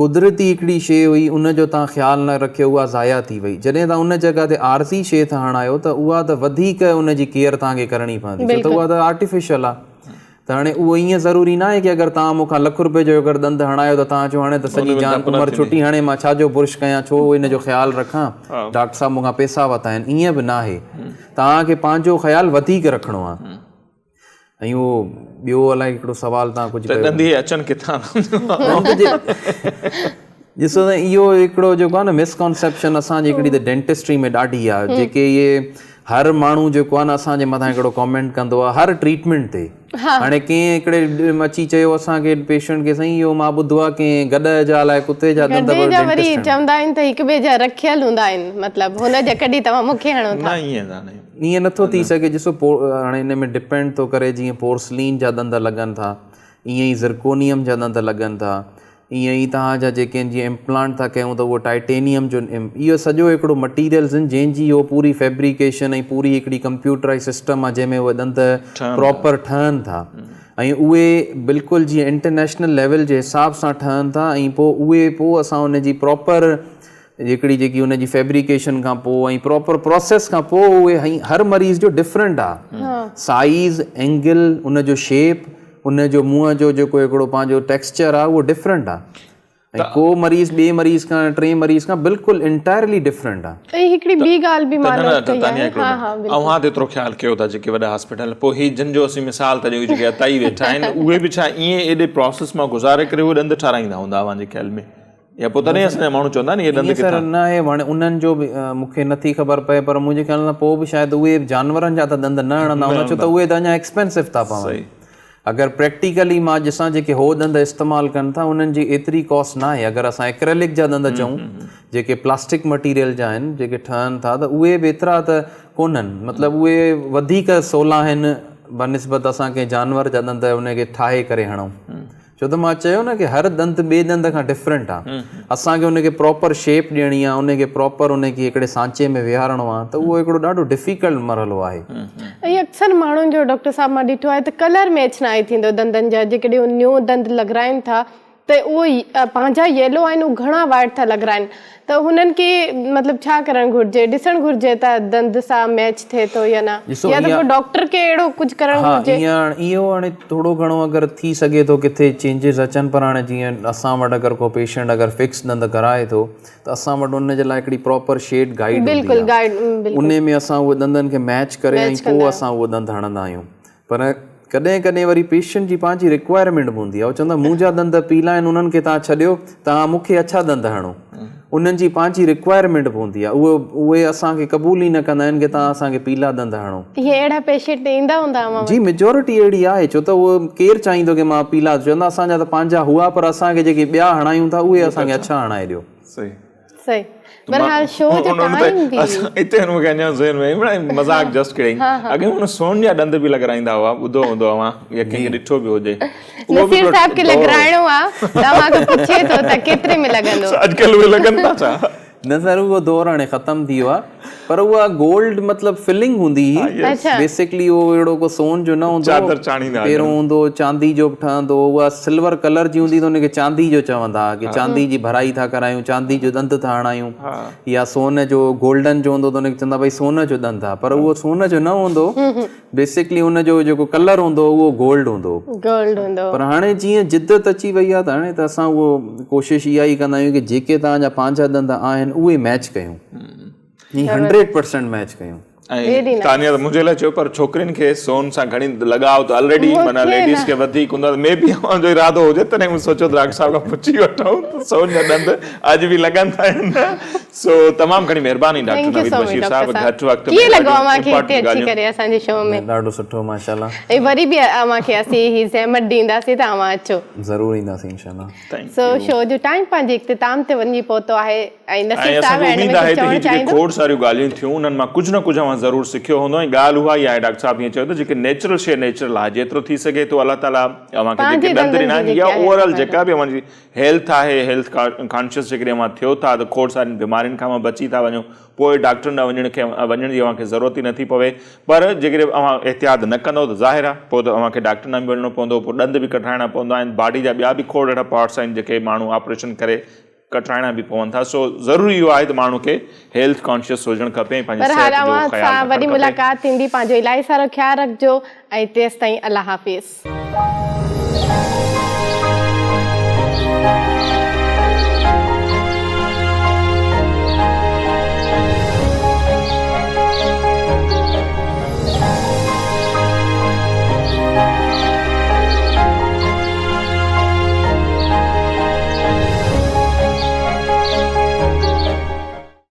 قدرتي هڪڙي شي هئي ان جو توهان خيال نه رکيو اها ضايع ٿي وئي جڏهن توهان ان جڳهه تي عارضي شي ٿا هڻايو ته اها ته وڌيڪ ان جي ڪيئر توهان کي ڪرڻي پوندي ڇو ته اها ته آرٽيفيشل آهي ته هاڻي اهو ائين ضروري ناهي ڪي اگر توهان مون کان لک روپيه جو اگر ڏند هڻايو ته توهان چئو هاڻي ته سڄي جان عمر ڇٽي هاڻي مان ڇا جو برش ڪيان ڇو ان جو خيال رکان ڊاڪٽر صاحب مون کان پئسا ورتا آهن ائين به ناهي توهان کي پنهنجو خيال وڌيڪ رکڻو آهي ۽ اهو ٻيو الائي هڪڙو سوال توهان ڪجهه ڪيو ڏند اهي اچن ڪٿان ڏسو ته اهو هڪڙو جيڪو آهي نه مسڪانسيپشن اسان جي هڪڙي ته ڊينٽسٽري ۾ ڏاڍي آهي جيڪي اهي هر ماڻهو جيڪو آهي نه اسان جي مٿان هڪڙو ڪامينٽ ڪندو آهي هر ٽريٽمينٽ تي هاڻي ڪنهن هڪڙي اچي چيو اسان کي پيشنٽ کي سائين اهو مان ٻڌو آهي ڪنهن گڏهه جا الائي ڪتي جا ڏند گڏهه جا وري چوندا آهن ته هڪ ٻئي جا رکيل هوندا آهن مطلب هن جا ڪڍي توهان مون کي هڻو ٿا نه ائين نه ائين نٿو ٿي سگهي ڏسو هاڻي ان ۾ ڊپينڊ ٿو ڪري جيئن پورسلين جا ڏند لڳن ٿا ائين ئي زرڪونيم جا ڏند لڳن ٿا ائين ئي توهان جا جيڪي آهن جيئن امپلانٽ ٿا ڪيون ته اهو ٽائٽينيم جو اهو سڄو هڪڙو مٽيريلز آهن جنهن جي اهو پوري فيبريڪيشن ۽ پوري هڪڙي ڪمپيوٽرائز سسٽم آهي جنهن ۾ اهي ڏند پراپر ٺهن ٿا ۽ اهي بلڪل جيئن انٽرنيشنل ليول جي حساب سان ٺهن ٿا ۽ پوء اهي پوء اسان ان جي پراپر هڪڙي جيڪي ان جي فيبريڪيشن کان پوء ۽ پراپر پروسيس کان پوء اهي هر مريض جو ڊفرنٽ آهي سائيز اينگل ان جو شيپ ان جو منهن جو جيڪو هڪڙو پنهنجو ٽيڪسچر آهي اهو ڊفرنٽ آهي ۽ ڪو مريض ٻئي مريض کان ٽئين مريض کان بلڪل انٽائرلي ڊفرنٽ آهي. ۽ هڪڙي ٻي ڳالهه به مان نوٽ ڪئي آهي ها ها بلڪل. اوهان ته ايترو خيال ڪيو ٿا جيڪي وڏا هاسپيٽل پوء هي جن جو اسين مثال ٿا ڏيون جيڪي عطائي ويٺا آهن اهي به ڇا ائين ايڏي پراسيس مان گذاري ڪري اهي ڏند ٺاراهيندا هوندا اوهان جي خيال ۾ يا پوء تڏهن اسان جا ماڻهو چوندا آهن اهي ڏند ڪٿان سر نه آهي هاڻي انهن جو به مون کي نٿي خبر پئي پر منهنجي خيال سان پوء به شايد اهي به جانورن جا ته ڏند نه هڻندا هوندا ڇو ته اهي ته اڃا ايڪسپينسو ٿا پون اگر پريڪٽيڪلي مان ڏسان جيڪي هو ڏند استعمال ڪن ٿا انهن جي ايتري ڪاسٽ نه آهي اگر اسان ايڪريلڪ جا ڏند چئون جيڪي پلاسٽڪ مٽيريل جا آهن جيڪي ٺهن ٿا ته اهي به ايترا ته ڪونهن مطلب اهي وڌيڪ سولا آهن بنسبت اسان ڪنهن جانور جا ڏند ان کي ٺاهي ڪري هڻون ڇو ته مان چيو نه ڪي هر ڏند ٻئي ڏند کان ڊفرنٽ آ اسان کي ان کي پراپر شيپ ڏيڻي آ ان کي پراپر ان کي هڪڙي سانچي ۾ ويهارڻو آ ته اهو هڪڙو ڏاڍو ڊفيڪلٽ مرحلو آهي. ۽ اڪثر ماڻهن جو ڊاڪٽر صاحب مان ڏٺو آهي ته ڪلر ميچ ناهي ٿيندو ڏندن جا جيڪڏهن هو نيو ڏند لڳرائين ٿا ته اهو پنهنجا ييلو آهن هو گهڻا وائٽ ٿا لڳرائين ته هنن کي مطلب ڇا ڪرڻ گهرجي ڏسڻ گهرجي ته ڏند سان ميچ ٿئي ٿو يا نه يا ته پوء ڊاڪٽر کي اهڙو ڪجهه ڪرڻ گهرجي. ها اهو هاڻي ٿورو گهڻو اگر ٿي سگهي ٿو ڪٿي چينجز اچن پر هاڻي جيئن اسان وٽ اگر ڪو پيشنٽ اگر فڪس ڏند ڪرائي ٿو ته اسان وٽ ان جي لاء هڪڙي پراپر شيڊ گائيڊ هوندي آهي ان ۾ اسان اهي ڏندن کي ميچ ڪري ۽ پوء اسان اهو ڏند هڻندا آهيون پر ڪڏهن ڪڏهن وري پيشنٽ جي پنهنجي رڪوائرمينٽ به هوندي آهي. هو چوندا منهنجا ڏند پيلا آهن انهن کي توهان ڇڏيو توهان مون کي اڇا ڏند هڻو. انهن جي پنهنجي رڪوائرمينٽ به هوندي آهي. اهي اهي اسان کي قبول ئي نه ڪندا آهن ڪي توهان اسان کي پيلا ڏند هڻو. اهي اهڙا پيشنٽ ايندا هوندا اوهان وٽ؟ جي ميجورٽي اهڙي آهي ڇو ته اهو ڪير چاهيندو ڪي مان پيلا چوندا اسان جا ته پنهنجا هئا پر اسان کي جيڪي ٻيا هڻايون ٿا اهي اسان کي اڇا هڻائي ڏيو. صحيح. صحيح بهرحال شو جو ٽائيم به اتي مون کي اڃا ذهن ۾ آئي مذاق جسٽ ڪيئي اڳي هن سون جا ڏند به لڳرائيندا هئا ٻڌو هوندو اوهان يا ڪنهن کي ڏٺو به هجي نصير صاحب کي لڳرائڻو آ ته اوهان کان پڇي ٿو ته ڪيتري ۾ لڳندو. اڄڪلهه اهي لڳن ٿا ڇا؟ نه سر اهو دور هاڻي ختم ٿي ويو آ پر اها گولڊ مطلب فلنگ هوندي هئي بيسڪلي اهو اهڙو ڪو سون جو نه هوندو چادر چاڻيندا پهريون هوندو هو چاندي جو به ٺهندو هو اها سلور ڪلر جي هوندي ته ان کي چاندي جو چوندا هئا ڪي چاندي جي ڀرائي ٿا ڪرايون چاندي جو ڏند ٿا هڻايون يا سون جو گولڊن جو هوندو ته ان کي چوندا ڀئي سون جو ڏند آ پر اهو سون جو نه هوندو بيسڪلي ان جو جيڪو ڪلر هوندو هو اهو گولڊ هوندو هو. گولڊ هوندو هو. پر هاڻي جيئن جدت اچي وئي آهي ته هاڻي ته اسان اهو ڪوشش اها ئي ڪندا آهيون ڪي جيڪي توهان جا پنهنجا ڏند آهن اهي ميچ ڪيون ۽ هنڊريڊ پرسنٽ ميچ ڪيون. ۽ تانيا ته منهنجي لاء چيو پر ڇوڪرين کي سون سان گهڻي لڳاء ته الريڊي معنيٰ ليڊيز کي وڌيڪ هوندو آهي مي بي اوهان جو ارادو هجي تڏهن مون سوچيو ته ڊاڪٽر صاحب کان پڇي وٺون ته سون جا ڏند اڄ به لڳن ٿا يا نه. سو تمام گهڻي مهرباني ڊاڪٽر نويد بشير صاحب گهٽ وقت ۾ ڏاڍيون امپارٽنٽ ڳالهيون. اسان جي شو ۾ ڏاڍو سٺو ماشاءالله. ۽ وري به اوهان کي اسين هي زحمت ڏينداسين ته اوهان اچو. ضرور اينداسين انشاءالله. سو شو جو ٽائيم پنهنجي اختتام تي وڃي پهتو آهي ۽ نصير صاحب اينڊ ۾ ڪجهه چوڻ چاهيندو. کوڙ ساريون ڳالهيون ٿيون انهن مان ڪجهه نه ڪجهه اوهان ضرور سکيو هوندو ۽ ڳالهه اها ئي آهي ڊاڪٽر صاحب ائين چيو ته جيڪي نيچرل شيء نيچرل آهي جيترو ٿي سگهي ٿو الله تعالي اوهان کي جيڪي ڏند ڏنا آهن يا اوور آل جيڪا به اوهان جي هيلٿ آهي، هيلٿ ڪانشس جيڪڏهن اوهان ٿيو ٿا ته کوڙ سارين بيمارين کان اوهان بچي ٿا وڃو، پوء ڊاڪٽرن ڏانهن وڃڻ کي وڃڻ جي اوهان کي ضرورت ئي نٿي پوي، پر جيڪڏهن اوهان احتياط نه ڪندؤ ته ظاهر آهي پوء ته اوهان کي ڊاڪٽرن ڏانهن به وڃڻو پوندو، پوء ڏند به ڪڍرائڻا پوندا آهن، باڊي جا ٻيا به کوڙ اهڙا پارٽس آهن جيڪي ماڻهو آپريشن ڪري ڪڍرائڻا به پون ٿا، سو ضروري اهو آهي ته ماڻهو کي هيلٿ ڪانشس هجڻ کپي ۽ پنهنجي بهرحال صحت جو اوهان خيال سان رکڻ وري کپي. ملاقات ٿيندي پنهنجو الاهي سارو خيال رکجو ۽ تيستائين الله حافظ.